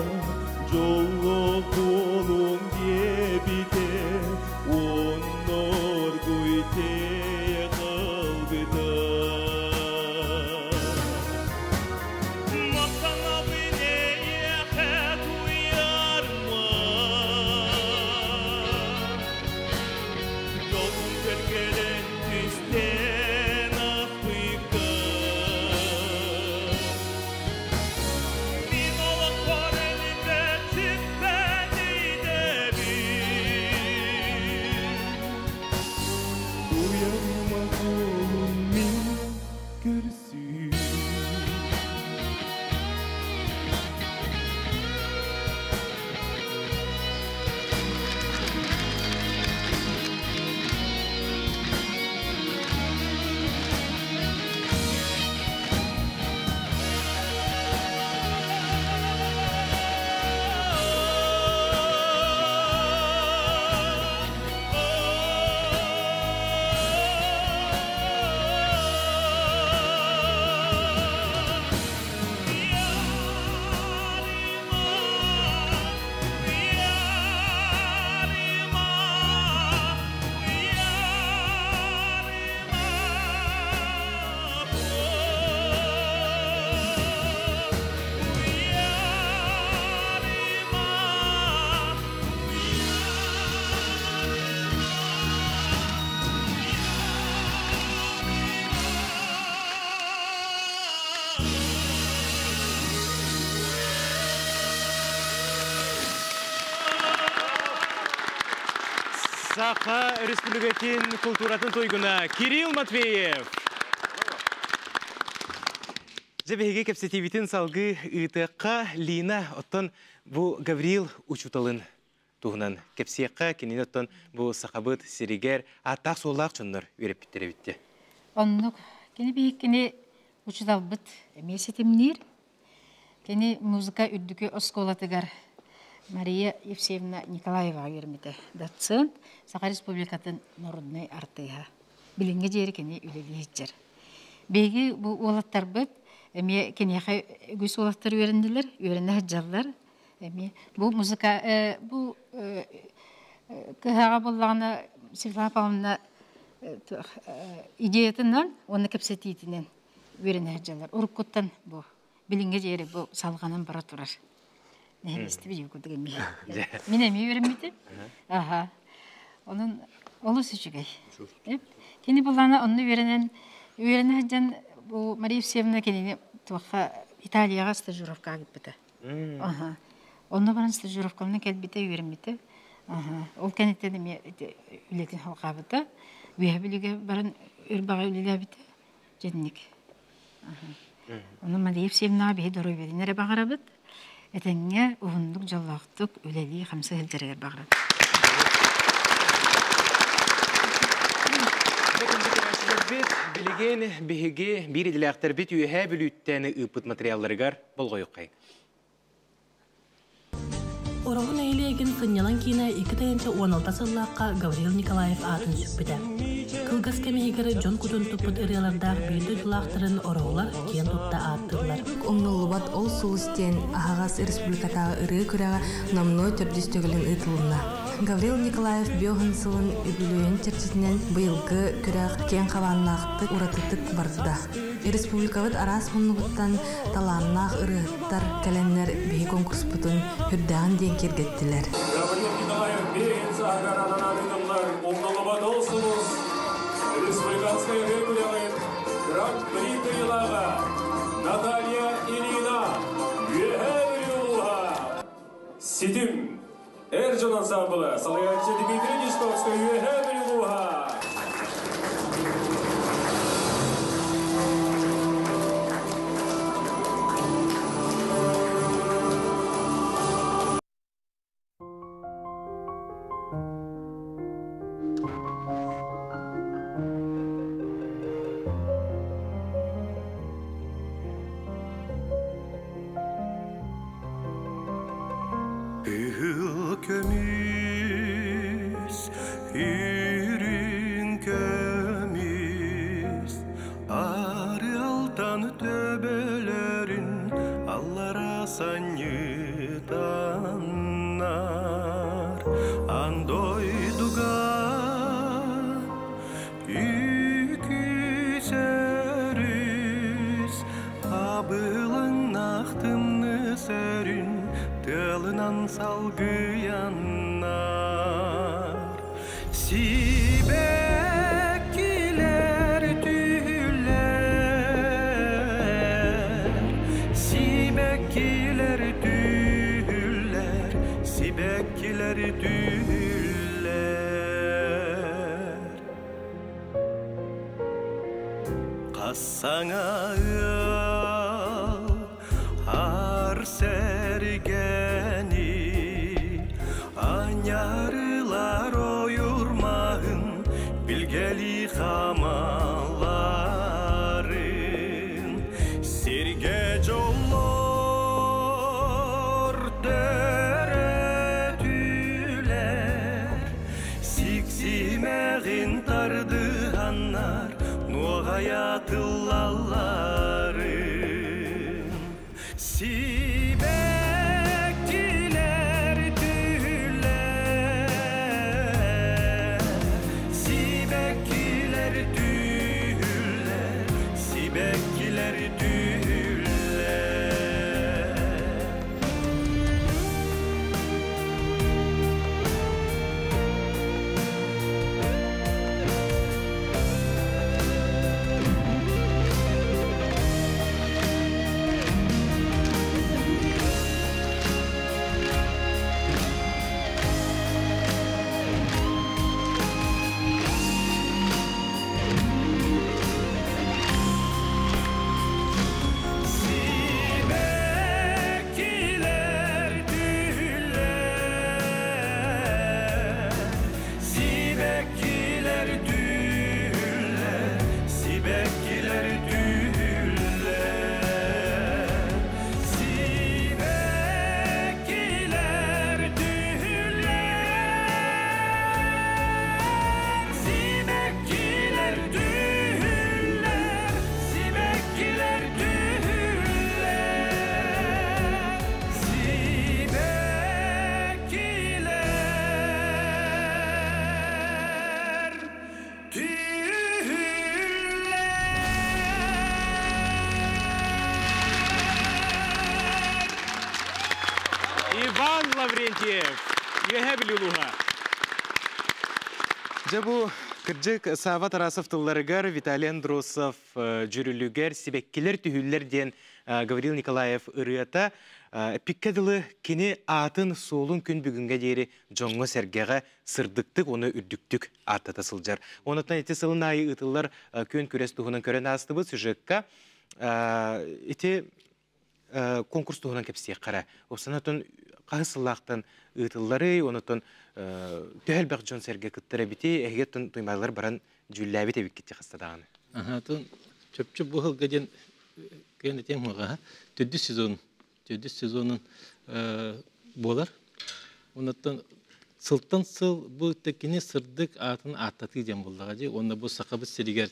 жолго колум дебите, оннор гуйте калбыта. Туйама колун мин көрсүү. Саха Республикатын культуратын туйгуна Кирилл Матвеев. Дьэ биһиги кэпсэтиибитин салгыы ыытыахха Лина оттон бу Гаврил учууталын туһунан кэпсиэххэ кинини оттон бу сахабыт сиригэр ааттаах-суоллаах дьоннор үөрэппиттэр эбиттэ. Оннук. Кини биһиккини учууталбыт эмиэ ситимниир. Кини музыка үрдүкү оскуолатыгар Мария Евсеевна Николаеваҕа үөрэммитэ. Доцент, Саха Республикатын народнай артыыһа. Билиҥҥи диэри кини үлэлии сылдьар. Биһиги бу уолаттарбыт эмиэ киниэхэ үгүс уолаттар үөрэннилэр, үөрэнэ сылдьаллар. Эмиэ бу музыка бу кыһаҕа буоллаҕына Светлана Павловна идеятынан уонна кэпсэтиитинэн үөрэнэ сылдьаллар. Уруккуттан бу билиҥҥи диэри бу салҕанан бара турар. Нэһилиэстибит курдук эмиэ. Мин эмиэ үөрэммитим. Аха. Онон олус үчүгэй. Кини буллаана онно үөрэнэн үөрэнэ сылдьан бу Мария Евсеевна кинини туохха Италияҕа стажировкаҕа ыыппыта. Аха. Онно баран стажировкалана кэлбитэ, үөрэммитэ. Аха. Ол кэнниттэн эмиэ үлэтин халҕаабыта. Үөһэ Бүлүүгэ баран өр баҕайы үлэлээбитэ. Дьэнник. Ону Мария Евсеевнаҕа биһи доруобуйатын эрэ баҕарабыт. Этэҥҥэ уһуннук дьоллоохтук үлэлии-хамсыы сылдьарыгар баҕарабыт. Билигин биһиги биир идэлээхтэрбит Үөһээ Бүлүүттэн ыыппыт материалларыгар болҕойуоххайыҥ. Ороһу нэһилиэгин сынньалаҥ киинэ 2016 сыллаахха Гаврил Николаев аатын сүкпүтэ. Кылгас кэм иһигэр дьон кутун туппут ырыалардаах биир дойдулаахтарын ороһулар киэн тутта ааттыыллар. Умнуллубат ол сулус диэн аһаҕас республикатааҕы ырыа күрэҕэ номнуо төрдүс төгүлүн ыытылынна. Гаврил Николаев биоһун сылын үбүлүөйүн чэрчитинэн быйылгы күрэх киэҥ хабааннаахтык уратытык барда. Республикабыт араас муннугуттан талааннаах ырыаһыттар кэлэннэр биһи конкурспутун үрдээҕин диэн киэргэттилэр. Гаврил Николаев бэйэн сааһыгар ананан ыытыллар умнуллубат ол сулус республиканскай ырыа күрэҕин Гран-при кыайыылааҕа Наталья Ильина Үөһээ Бүлүү улууһа Ситим эр дьон ансаамбыла салайааччы Дмитрий Дьячковскай Үөһээ Бүлүү улууһа Кыһыл көмүс, үрүҥ көмүс, арыалтан төбөлөрүн аллара санньытаннар, андойдуга Үкүс өрүс абылаҥнаах тымныы сөрүн тыалынан салгыйаннар Сибэккилэр түһүллэр, сибэккилэр түһүллэр, сибэккилэр түһүллэр. Хас саҥа ыал аар сэргэни Анньарылар ойуурмаһын билгэли хамаларын Сиргэ дьоллор төрөтүлэр Сиксимэҕин тардыһаннар нуоҕайа тыллалларын Сибэккилэр түһүллэр, сибэккилэр түһүллэр, сибэккилэр түһүллэр. Сибэккилэр түһүллэр, сибэккилэр түһүллэр, сибэккилэр түһүллэр. Сибэккилэр түһүллэр, сибэккилэр түһүллэр, сибэккилэр түһүллэр, сибэккилэр түһүллэр. Иван Лаврентьев, Үөһэ Бүлүү улууһа. Дьэ бу кырдьык Сава Тарасов тылларыгар Виталий Андросов дьүрүлүгэр сибэккилэр түһүүллэр диэн Гаврил Николаев ырыата эппиккэ дылы кини аатын суолун күн бүгүҥҥэ диэри дьоҥҥо-сэргэҕэ сырдыктык уонна үрдүктүк ааттата сылдьар. Онуттан ити сылын аайы ыытыллар күөн күрэс туһунан көрөн аастыбыт сюжекка ити конкурс туһунан кэпсиэххэ эрэ. Уопсанатын хаһыс сыллаахтан ыытылларый, онутун төһө элбэх дьон сэргэ кыттар эбити, эһиги оттон туймаалар баран дьүүллээбит эбиккит хаста даҕаны. Аха, чөпчү бу сылга диэн кыан этиэм хуоҕа төрдүс сезон төрдүс сезонун буолар. Онуттан сылтан сыл бу кини сырдык аатын ааттатыы диэн буоллаҕа дии. Уонна бу сахабыт сиригэр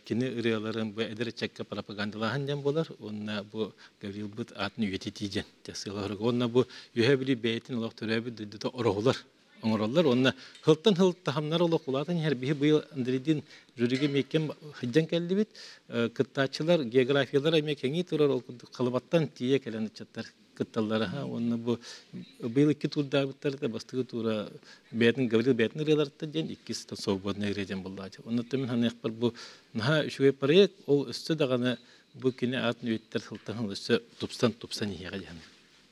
кини ырыаларын бу эдэр ыччакка пропагандалааһын диэн буолар. Уонна бу Гаврилбыт аатын үйэтитии диэн сыалаһар. Уонна бу үһэ били бэйэтин олох төрөөбүт дойдута ороһулар оҥороллор. Уонна сылтан сыл таһымнар олох улаатан иһэр. Биһи быйыл Андрейдин жюриге миэккэм сылдьан кэллибит. Кыттааччылар географиялара эмиэ кэҥии турар. Ол курдук Халыбаттан тиийэ кэлэн ыччаттар кытталлара. Уонна бу быйыл икки туурдаабыттар да бастакы туура бэйэтин Гаврил бэйэтин ырыаларыттан диэн иккис свободный ырыа диэн буоллаачы. Онно мин ханыахпар бу наһаа үчүгэй проект ол өссө даҕаны бу кини аатын үйэттэр сылтан өссө тупсан тупсан иһиэҕэ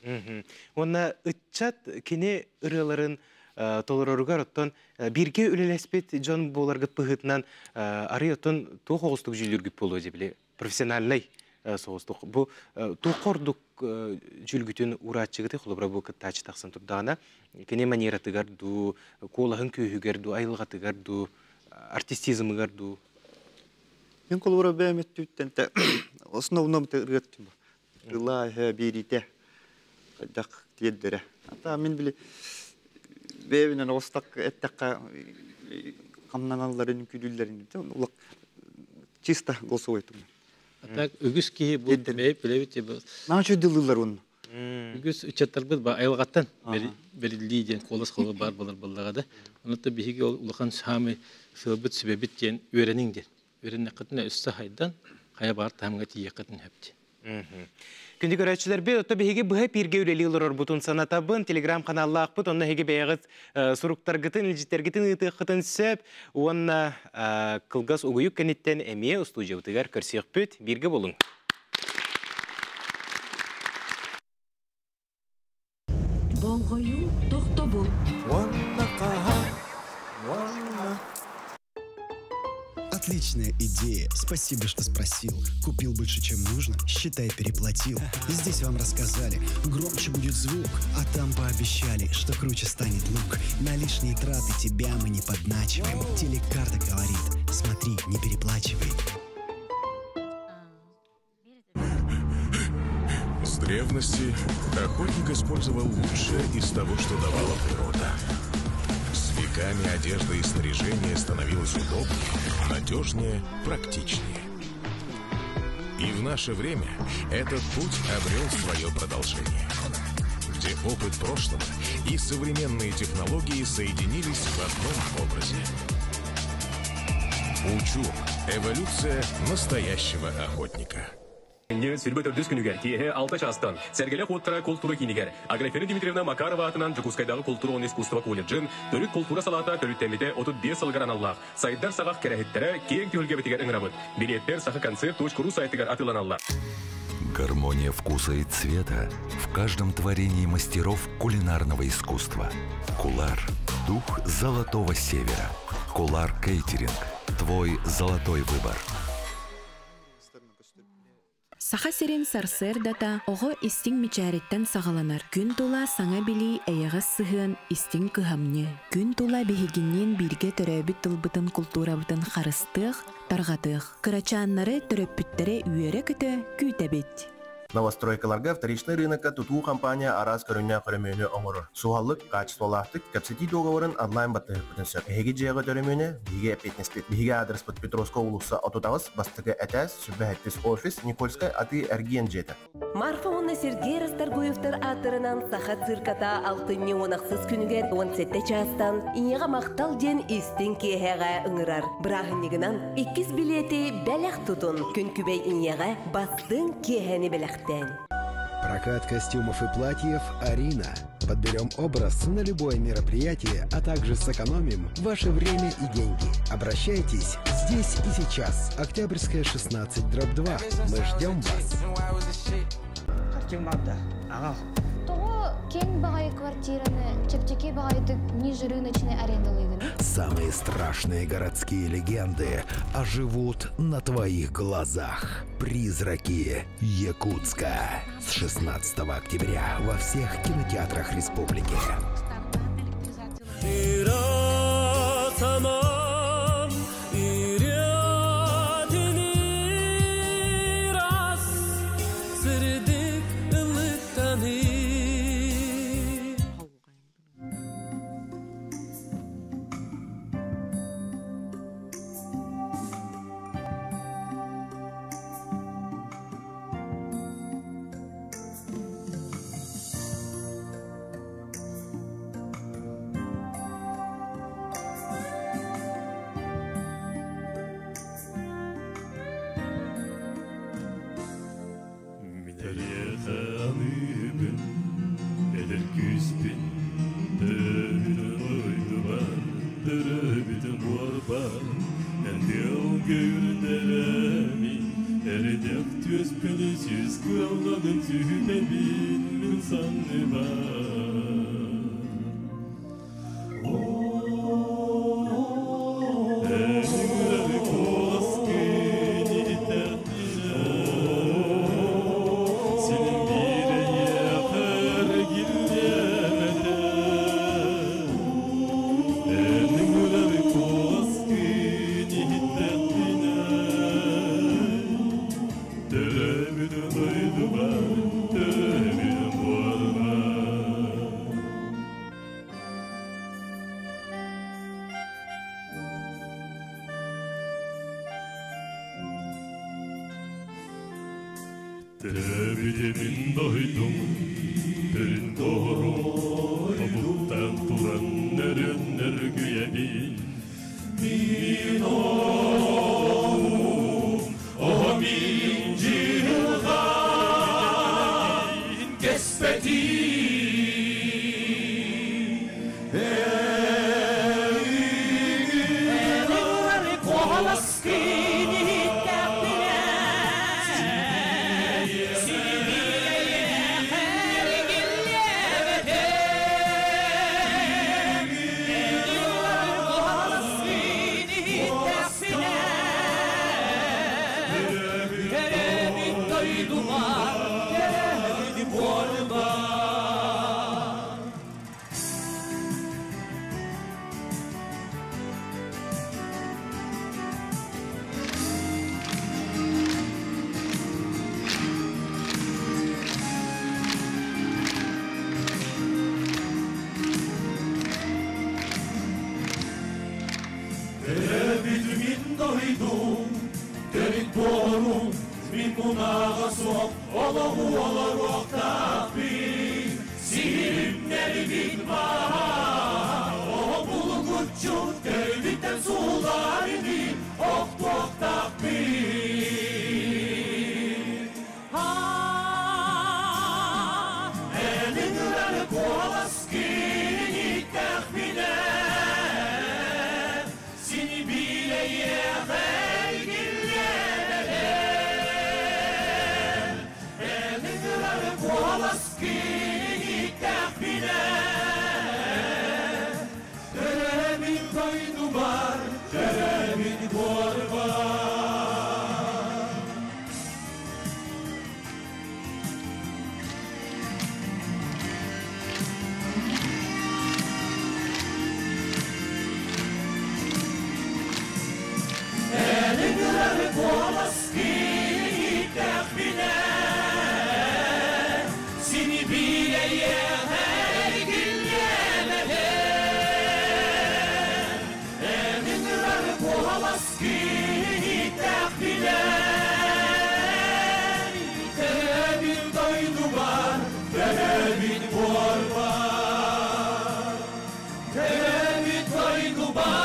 диэн. Уонна ыччат кини ырыаларын толороругар оттон бииргэ үлэлэспит дьон буоларгыт быһыытынан арый оттон туох оҕустук дьүүллүүргүт буолуо дии профессиональнай соҕустук. Бу туох ордук дьүүлгүтүн урааччыгыты холобура бу кыттааччы тахсан турдаҕына кини манератыгар дуу, куолаһын күүһүгэр дуу, айылҕатыгар дуу, артистизмыгар дуу. Мин холобура бэйэм өттүттэн те основном ырыаттым. Ылаа биирите хайдах тиэрдэрэ. Ата мин били бэйэбинэн оҕустак эттэххэ хамнаналларын күлүллэрин улак чисто голосовой тум. А так үгүс киһи бу бэйэ билэбит Наачу дылылар он. Үгүс ыччаттарбыт ба айылҕаттан бериллии диэн куолас холо баар болар боллаҕа да. Онно биһиги ол улахан саамай сылбыт сүбэбит диэн үөрэниҥ диэн. Үөрэннэххитинэ өссө хайдан хайа баар таһымҥа тиийиэххитин сөп. Күндү көрөөччүлэрбит, отто биһиги быһа пииргэ үлэлии олорорбутун санатабын, телеграм-каналлаахпыт, онно эһиги бэйэҕит суруктаргытын, илдьиттэргитин ыытыаххытын сөп, уонна кылгас угуйук кэнниттэн эмиэ устуудьуйабытыгар көрсүөхпүт, бииргэ буолуҥ. Болҕойуу тохтобул. Уонна хаһан, уонна. Отличная идея. Спасибо, что спросил. Купил больше, чем нужно, считай, переплатил. Здесь вам рассказали, громче будет звук, а там пообещали, что круче станет лук. На лишние траты тебя мы не подначиваем. Телекарта говорит, смотри, не переплачивай. С древности охотник использовал лучшее из того, что давала природа. С веками одежда и снаряжение становилось удобнее, надежнее, практичнее. И в наше время этот путь обрел свое продолжение, где опыт прошлого и современные технологии соединились в одном образе. Учур. Эволюция настоящего охотника. Сүрбө төрдүс күнүгэр киэһэ 6 чаастан Сэргэлээх уоттара култуура киинигэр Аграфена Дмитриевна Макарова аатынан Дьокуускайдааҕы култуура уонна искусство колледжын төрүт култуура салаата төрүттэммитэ 35 сылыгар аналлаах Сайдар саҕах кэрэһиттэрэ киэҥ түһүлгэбитигэр ыҥырабыт. Билиэттэр сахаконцерт.ру сайтыгар атыыланаллар. Гармония вкуса и цвета в каждом творении мастеров кулинарного искусства. Кулар – дух золотого севера. Кулар Кейтеринг – твой золотой выбор. Саха сирин сарсыардата оҕо истиҥ мичээриттэн саҕаланар. Күн тула саҥа билии, эйэҕэс сыһыан, истиҥ кыһамньы. Күн тула биһигинниин бииргэ төрөөбүт тылбытын, култуурабытын харыстыах, тарҕатыах. Кырачааннары, төрөппүттэри үөрэ-көтө күүтэбит. Новостройкаларга вторичный рынокка тутуу компания араас көрүҥнээх өрөмүөнү оҥорор. Суһаллык, качестволаахтык кэпсэтии дуогабарын онлайн баттаһыахпытын сөп. Эһиги дьиэҕит өрөмүөнэ биһиги эппиэтинэспит. Биһиги аадырыспыт Петровскай уулусса 38, бастакы этээс, 27 офис, Никольскай атыы-эргиэн дьиэтэ. Марфа уонна Сергей Расторгуевтар ааттарынан Саха цирката алтынньы уон ахсыс күнүгэр 17 чаастан Ийэҕэ махтал диэн истиҥ киэһэҕэ ыҥырар. Бырааһынньыгынан иккис билиэти бэлэх тутун, күн күбэй ийэҕэ бастыҥ киэһэни бэлэхтээн. Прокат костюмов и платьев «Арина». Подберем образ на любое мероприятие, а также сэкономим ваше время и деньги. Обращайтесь здесь и сейчас. Октябрьская, 16, дробь 2. Мы ждем вас. Харчым баар, аҕал. Тоҕо киэҥ баҕайы квартираны чэпчэки баҕайытык ниже рыночной арендалыыгын? Самые страшные городские легенды оживут на твоих глазах. Призраки Якутска. С 16 октября во всех кинотеатрах республики. Ыра санаам, ырыатын ыраас, сырдык ыллыктаныы. Мин эйиэхэ аныыбын, эдэр күүспүн, төрөөбүтүм дойдубар, төрөөбүтүм буорбар, эн тыалга үрдэрэмин, эрэдэх түөспүн сүүс кыалланын сүһүтэбин мин санныбар. Эн ыҥырар куоласкын иһиттэхпинэ, синим биир эйиэхэ эргиллиэм этэ. Эн ыҥырар куоласкын иһиттэхпинэ, төрөөбүтүм дойдубар, төрөөбүтүм буорбар. Төрөөбүтүм дойдум, төрүт дорум, тобуктан туран өрөн өргүйэбин. Мин оҕом, оҕо мин дьылҕам кэспэтин. Эн ыҥырар куоласкын иһиттэхпинэ, син биир эйиэхэ эргиллиэм этэ. Эн ыҥырар куоласкын иһиттэхпинэ, дойдубар Төрөөбүт буорбар Төрөөбүт мин дойдум, төрүт буорум, мин мунаҕа суох олоҕу олоруохтаахпын. Сиримнэрбит баар, оҕо булгуччу төрүтүттэн сууллар ини охтуохтаахпын. Эн ыҥырар куоласкын ииттэхпинэ, сини билэйиэхэ эргиллиэм. Эн ыҥырар куоласкын ииттэхпинэ, төрөөбүт дойдубар, төрөөбүт буорбар. Эн ыҥырар куоласкын ииттэхпинэ, сини билэйиэхэ эргиллиэм этэ. Эн ыҥырар куоласкын ииттэхпинэ, төрөөбүт дойдубар, төрөөбүт буорбар. Төрөөбүт дойдубар,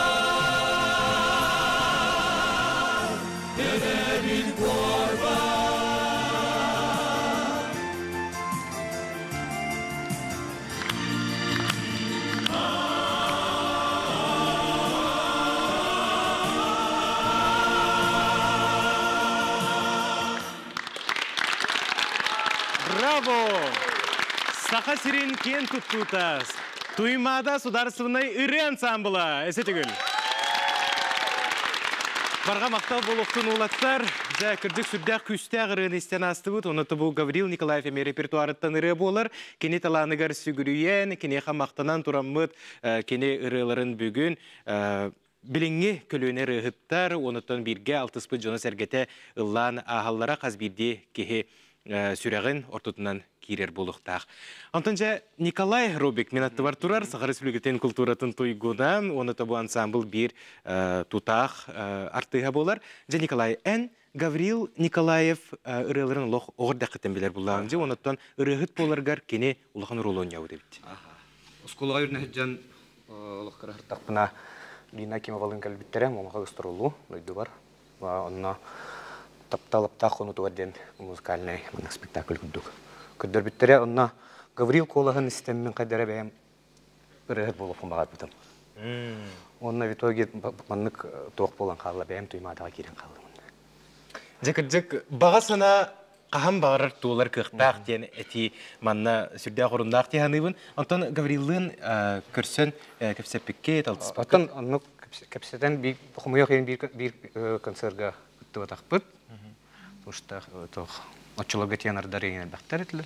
төрөөбүт буорбар. Браво! Саха сирин киэн туттуута Туймаада сударственнай ырыа ансамбла эсэ түгүл. Барҕа махтал буолуохтун уулаттар. Дьэ, кырдьык сүрдээх күүстээх ырыаны истэн аастыбыт. Онно бу Гаврил Николаев эмиэ репертуарыттан ырыа буолар. Кини талааныгар сүгүрүйэн, киниэхэ махтанан тураммыт кини ырыаларын бүгүн билиҥҥи көлүөнэ ырыаһыттар, онуттан бииргэ алтыспыт дьоно-сэргэтэ ыллаан ааһаллара хас биирдии киһи сүрэҕин ортотунан киирэр буолуохтаах. Онтон дьэ Николай Робик мин аттыбар турар Саха Республикатын култууратын туйгуна, уонна бу ансамбл биир тутаах артыыһа буолар. Дьэ Николай, эн Гаврил Николаев ырыаларын олох оҕор дэххиттэн билэр буллаҕыҥ дьэ, онуттан ырыаһыт буоларгар кини улахан оруолу оонньообут эбит. Оскуолаҕа үрнэ сылдьан олох кыраһыртахпына Лина Акимовалыын кэлбиттэрэ, Муомаха гастроллуу дойдубар. Онно таптал аптаах хонуутугар диэн музыкальнай маннык спектакль курдук көрдөрбүттэрэ. Онно Гаврил куолаһын истэммин хайдара бэйэм ырыаһыт буолуохпун баҕарбытым. Уонна в итоге маннык туох буолан хаалла, бэйэм Туймаадаҕа киирэн хааллым. Дьэ кырдьык баҕа санаа хаһан баҕарар туолар кыахтаах диэн этии манна сүрдээх оруннаах дии саныыбын. Онтон Гавриллыын көрсөн кэпсэппиккит, алтыспаккыт. Оттон оннук кэпсэтэн биир хомойуох иһин биир биир концерга кыттыбатахпыт. Потому что туох оччолорго тенордар иҥин элбэхтэр этилэр.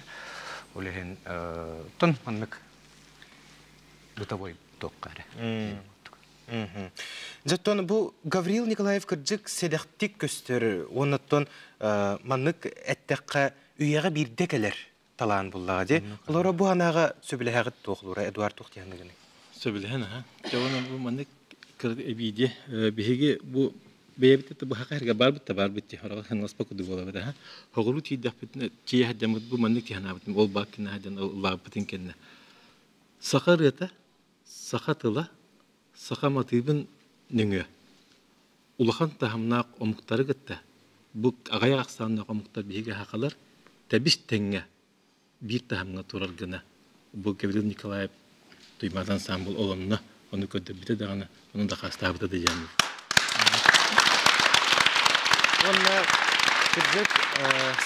Ол иһин оттон маннык бытовой туохха эрэ. Дьоттон бу Гаврил Николаев кырдьык сэдэхтик көстөр уоннаттан маннык эттэххэ үйэҕэ биирдэ кэлэр талаан буллаҕа дии. Олоро бу анаҕа сөбүлэһэҕит туохлуура Эдуард туох диэхныгыный? Сөбүлэһэн аха. Дьэ бу маннык эбииди биһиги бу бэйэбит да быһаха эргэ барбыт да барбыт дии хороҕо ханнаспа курдук буолабыт аха. Хоҕуруу тиийдэхпитинэ тиийэһэрдэммит бу маннык тиһанаабытым ол бааккына дьон ыллаабытын кэннэ саха ырыата Саха тыла, саха матыыбын нөҥүө улахан таһымнаах омуктары кытта бу аҕыйах ахсааннаах омуктар биһиги сахалар тэбис тэҥҥэ биир таһымҥа турар гына бу Гаврил Николаев Туймаада ансаамбыл олонно ону көрдөрбүтэ даҕаны ону дакаастаабыта да диэн Уонна кырдьык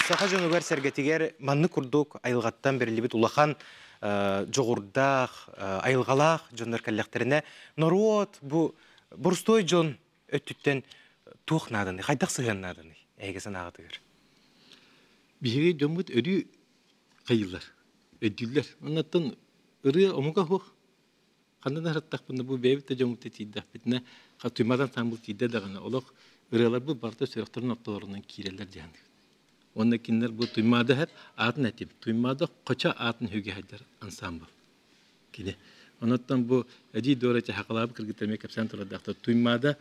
саха дьонугар-сэргэтигэр маннык курдук айылҕаттан бэриллибит улахан дьоҕурдаах, айылҕалаах дьоннор кэллэхтэринэ норуот бу борустуой дьон өттүттэн туох нааданый, хайдах сыһыан нааданый эһиги санааҕытыгар? Биһиги дьоммут өрүү хайыылар, өйдүүллэр. Оннуттан ырыа омуга суох. Ханна да сырыттахпына бу бэйэбит да дьоммут тиийдэхпитинэ, Туймадан Самбыл тиийдэ даҕаны олох ырыаларбыт барыта сүрэхтэрин ортолорунан киирэллэр диэн. Уонна кинилэр бу Туймаада иһэр аатын этим. Туймаада хочо аатын үгэһэйдэр ансамбл. Кини. Онуттан бу Эдий Дора чахакалаабыт кыргыттар эмиэ кэпсээн турардаахтар. Туймаада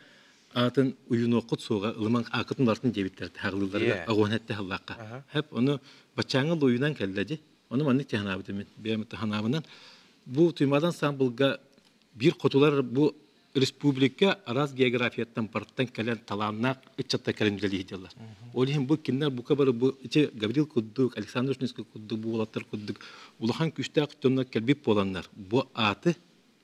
аатын уйунуоххут суоҕа ылыман аакытын барытын диэбиттэр хаҕылыылларыгар оҕуһун этте халлаахха. Хэп ону баччааҥҥа луйунан кэллэ дии. Ону маннык тиһанаабытым мин. Бэйэм таһанаабынан бу Туймаадан ансамблга биир хотулар бу республика араас географияттан барыттан кэлэн талааннаах ыччаттар кэлэн үлэлии сылдьаллар. Ол иһин бу кинилэр бука бары бу ити Гаврил курдук, Александр Ушницкий курдук бу уолаттар курдук улахан күүстээх дьоннор кэлбит буоланнар бу ааты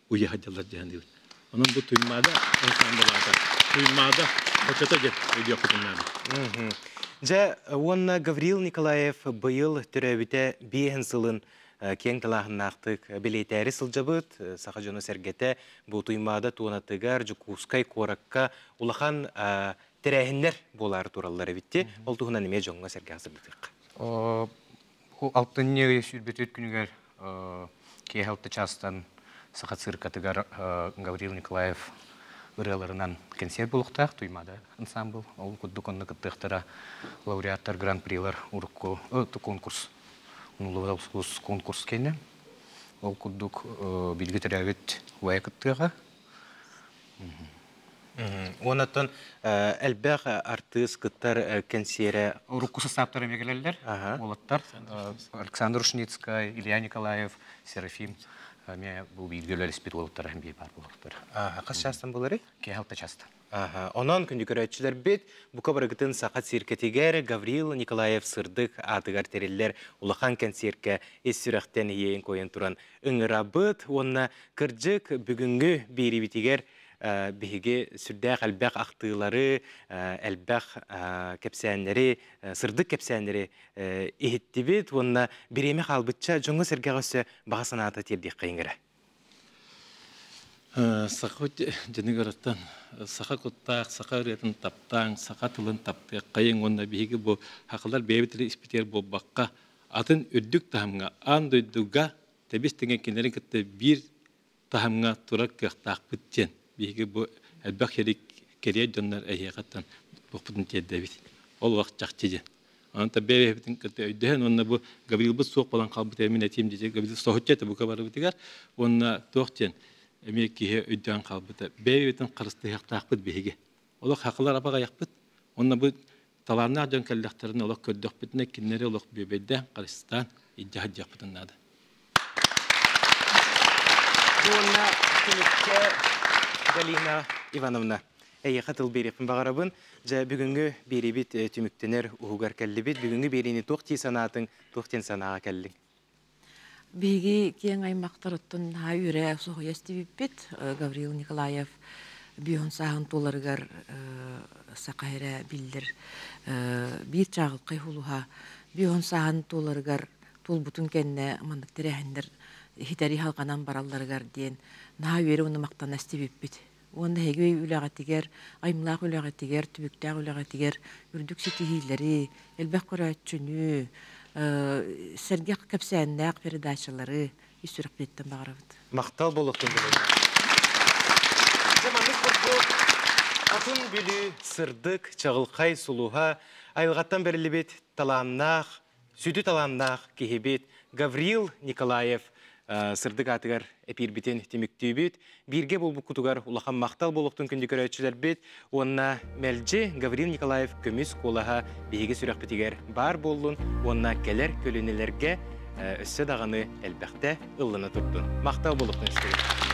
уйа сылдьаллар диэн диибит. Онон бу Туймаада ансамбль аата Туймаада хочото диэн өйдүөхпүтүн наада. Дьэ, уонна Гаврил Николаев быйыл төрөөбүтэ биэһин сылын киэҥ талааһыннаахтык бэлиэтээри сылдьабыт. Саха дьоно-сэргэтэ бу Туймаада туонатыгар Дьокуускай куоракка улахан тэрээһиннэр буолаары тураллар эбит. Ол туһунан эмиэ дьоҥҥо-сэргэҕэ сырдатыахха. Алтынньы ый сүүрбэтүт күнүгэр киэһэ алта чаастан Саха циркатыгар Гаврил Николаев ырыаларынан кэнсиэр буолуохтаах Туймаада ансамбл. Ол курдук онно кыттыахтара лауреаттар, гран-прилар урукку конкурс Унуллубут конкурс кэннэ. Ол курдук билги төрөөбүт убайа кыттыаҕа. Уонаттан элбэх артыыс кыттар кэнсиэрэ Урукку састааптар эмиэ кэлэллэр. Уолаттар Александр Ушницкай, Илья Николаев, Серафим эмиэ бу бииргэ үлэлэспит уолаттар эмиэ баар буолуохтара. Хас чаастан буоларый? Киэһэ алта чаастан. Онон күндү көрөөччүлэрбит, бука барыгытын Саха циркэтигэр Гаврил Николаев сырдык аатыгар тэриллэр улахан кэнсиэркэ ис сүрэхтэн иэйэн-куойан туран ыҥырабыт уонна кырдьык бүгүҥҥү биэриибитигэр биһиги сүрдээх элбэх ахтыылары, элбэх кэпсээннэри, сырдык кэпсээннэри иһиттибит уонна бириэмэ хаалбычча дьоҥҥо-сэргэҕэ өссө баҕа санаата тиэрдиэххэ иҥэрэ. Саха дьоныгырыттан саха куттаах, саха ырыатын таптааҥ, саха тылын таптыаххайыҥ уонна биһиги бу сахалар бэйэбит эрэ испитигэр буолбакка, атын үрдүк таһымҥа аан дойдуга тэбис тэҥэ кинилэри кытта биир таһымҥа турар кыахтаахпыт диэн биһиги бу элбэх сири кэриэ дьоннор эһиэхэттэн туохпутун тиэрдэбит. Ол олох чахчы диэн. Онон бэйэбитин кытта өйдөһөн уонна бу Гаврилбыт суох буолан хаалбыта мин этиим дии Гаврил соһуччу этэ бука барыбытыгар уонна туох диэн эмиэ киһи өйдөөн хаалбыта. Бэйэбитин харыстыһыахтаахпыт биһиги. Олох хахылар абаҕайахпыт. Уонна бу талааннаах дьон кэллэхтэринэ олох көрдөхпүтүнэ кинилэри олох бүөбэйдээн, харыстаан илдьэ сылдьыахпытын наада. Уонна түмүккэ Галина Ивановна, эйиэхэ тыл биэриэхпин баҕарабын. Дьэ, бүгүҥҥү биэриибит түмүктэнэр уһугар кэллибит. Бүгүҥҥү биэриини туох дии санаатыҥ, туох диэн санааҕа кэллиҥ? Биһиги киэҥ аймахтарыттан наһаа үөрэ соһуйа истибиппит. Гаврил Николаев бүөһүн сааһын туоларыгар саха эрэ биллэр биир чааҕылхай хулуһа бүөһүн сааһын туоларыгар туолбутун кэннэ маннык тэрээһиннэр иһитэри халҕанан баралларыгар диэн наһаа үөрэ уонна махтана истибиппит. Уонна эһиги үлэҕитигэр, айымньылаах үлэҕитигэр, түбүктээх үлэҕитигэр үрдүк ситиһиилэри, элбэх көрөөччүнү, сэргэх кэпсээннээх передачалары ис сүрэхпититтэн баҕарабыт. Махтал буолуохтун Дьэ маннык курдук Хотун Бүлүү сырдык, чаҕылхай сулуһа, айылҕаттан бэриллибит талааннаах, сүдү талааннаах киһибит Гаврил Николаев сырдык аатыгар эпиирбитин түмүктүүбүт. Бииргэ буолбуккутугар улахан махтал буолуохтун күндү көрөөччүлэрбит уонна мэлдьи Гаврил Николаев көмүс куолаһа биһиги сүрэхпитигэр баар буоллун уонна кэлэр көлүөнэлэргэ өссө даҕаны элбэхтэ ыллана турдун. Махтал буолуохтун истэбит.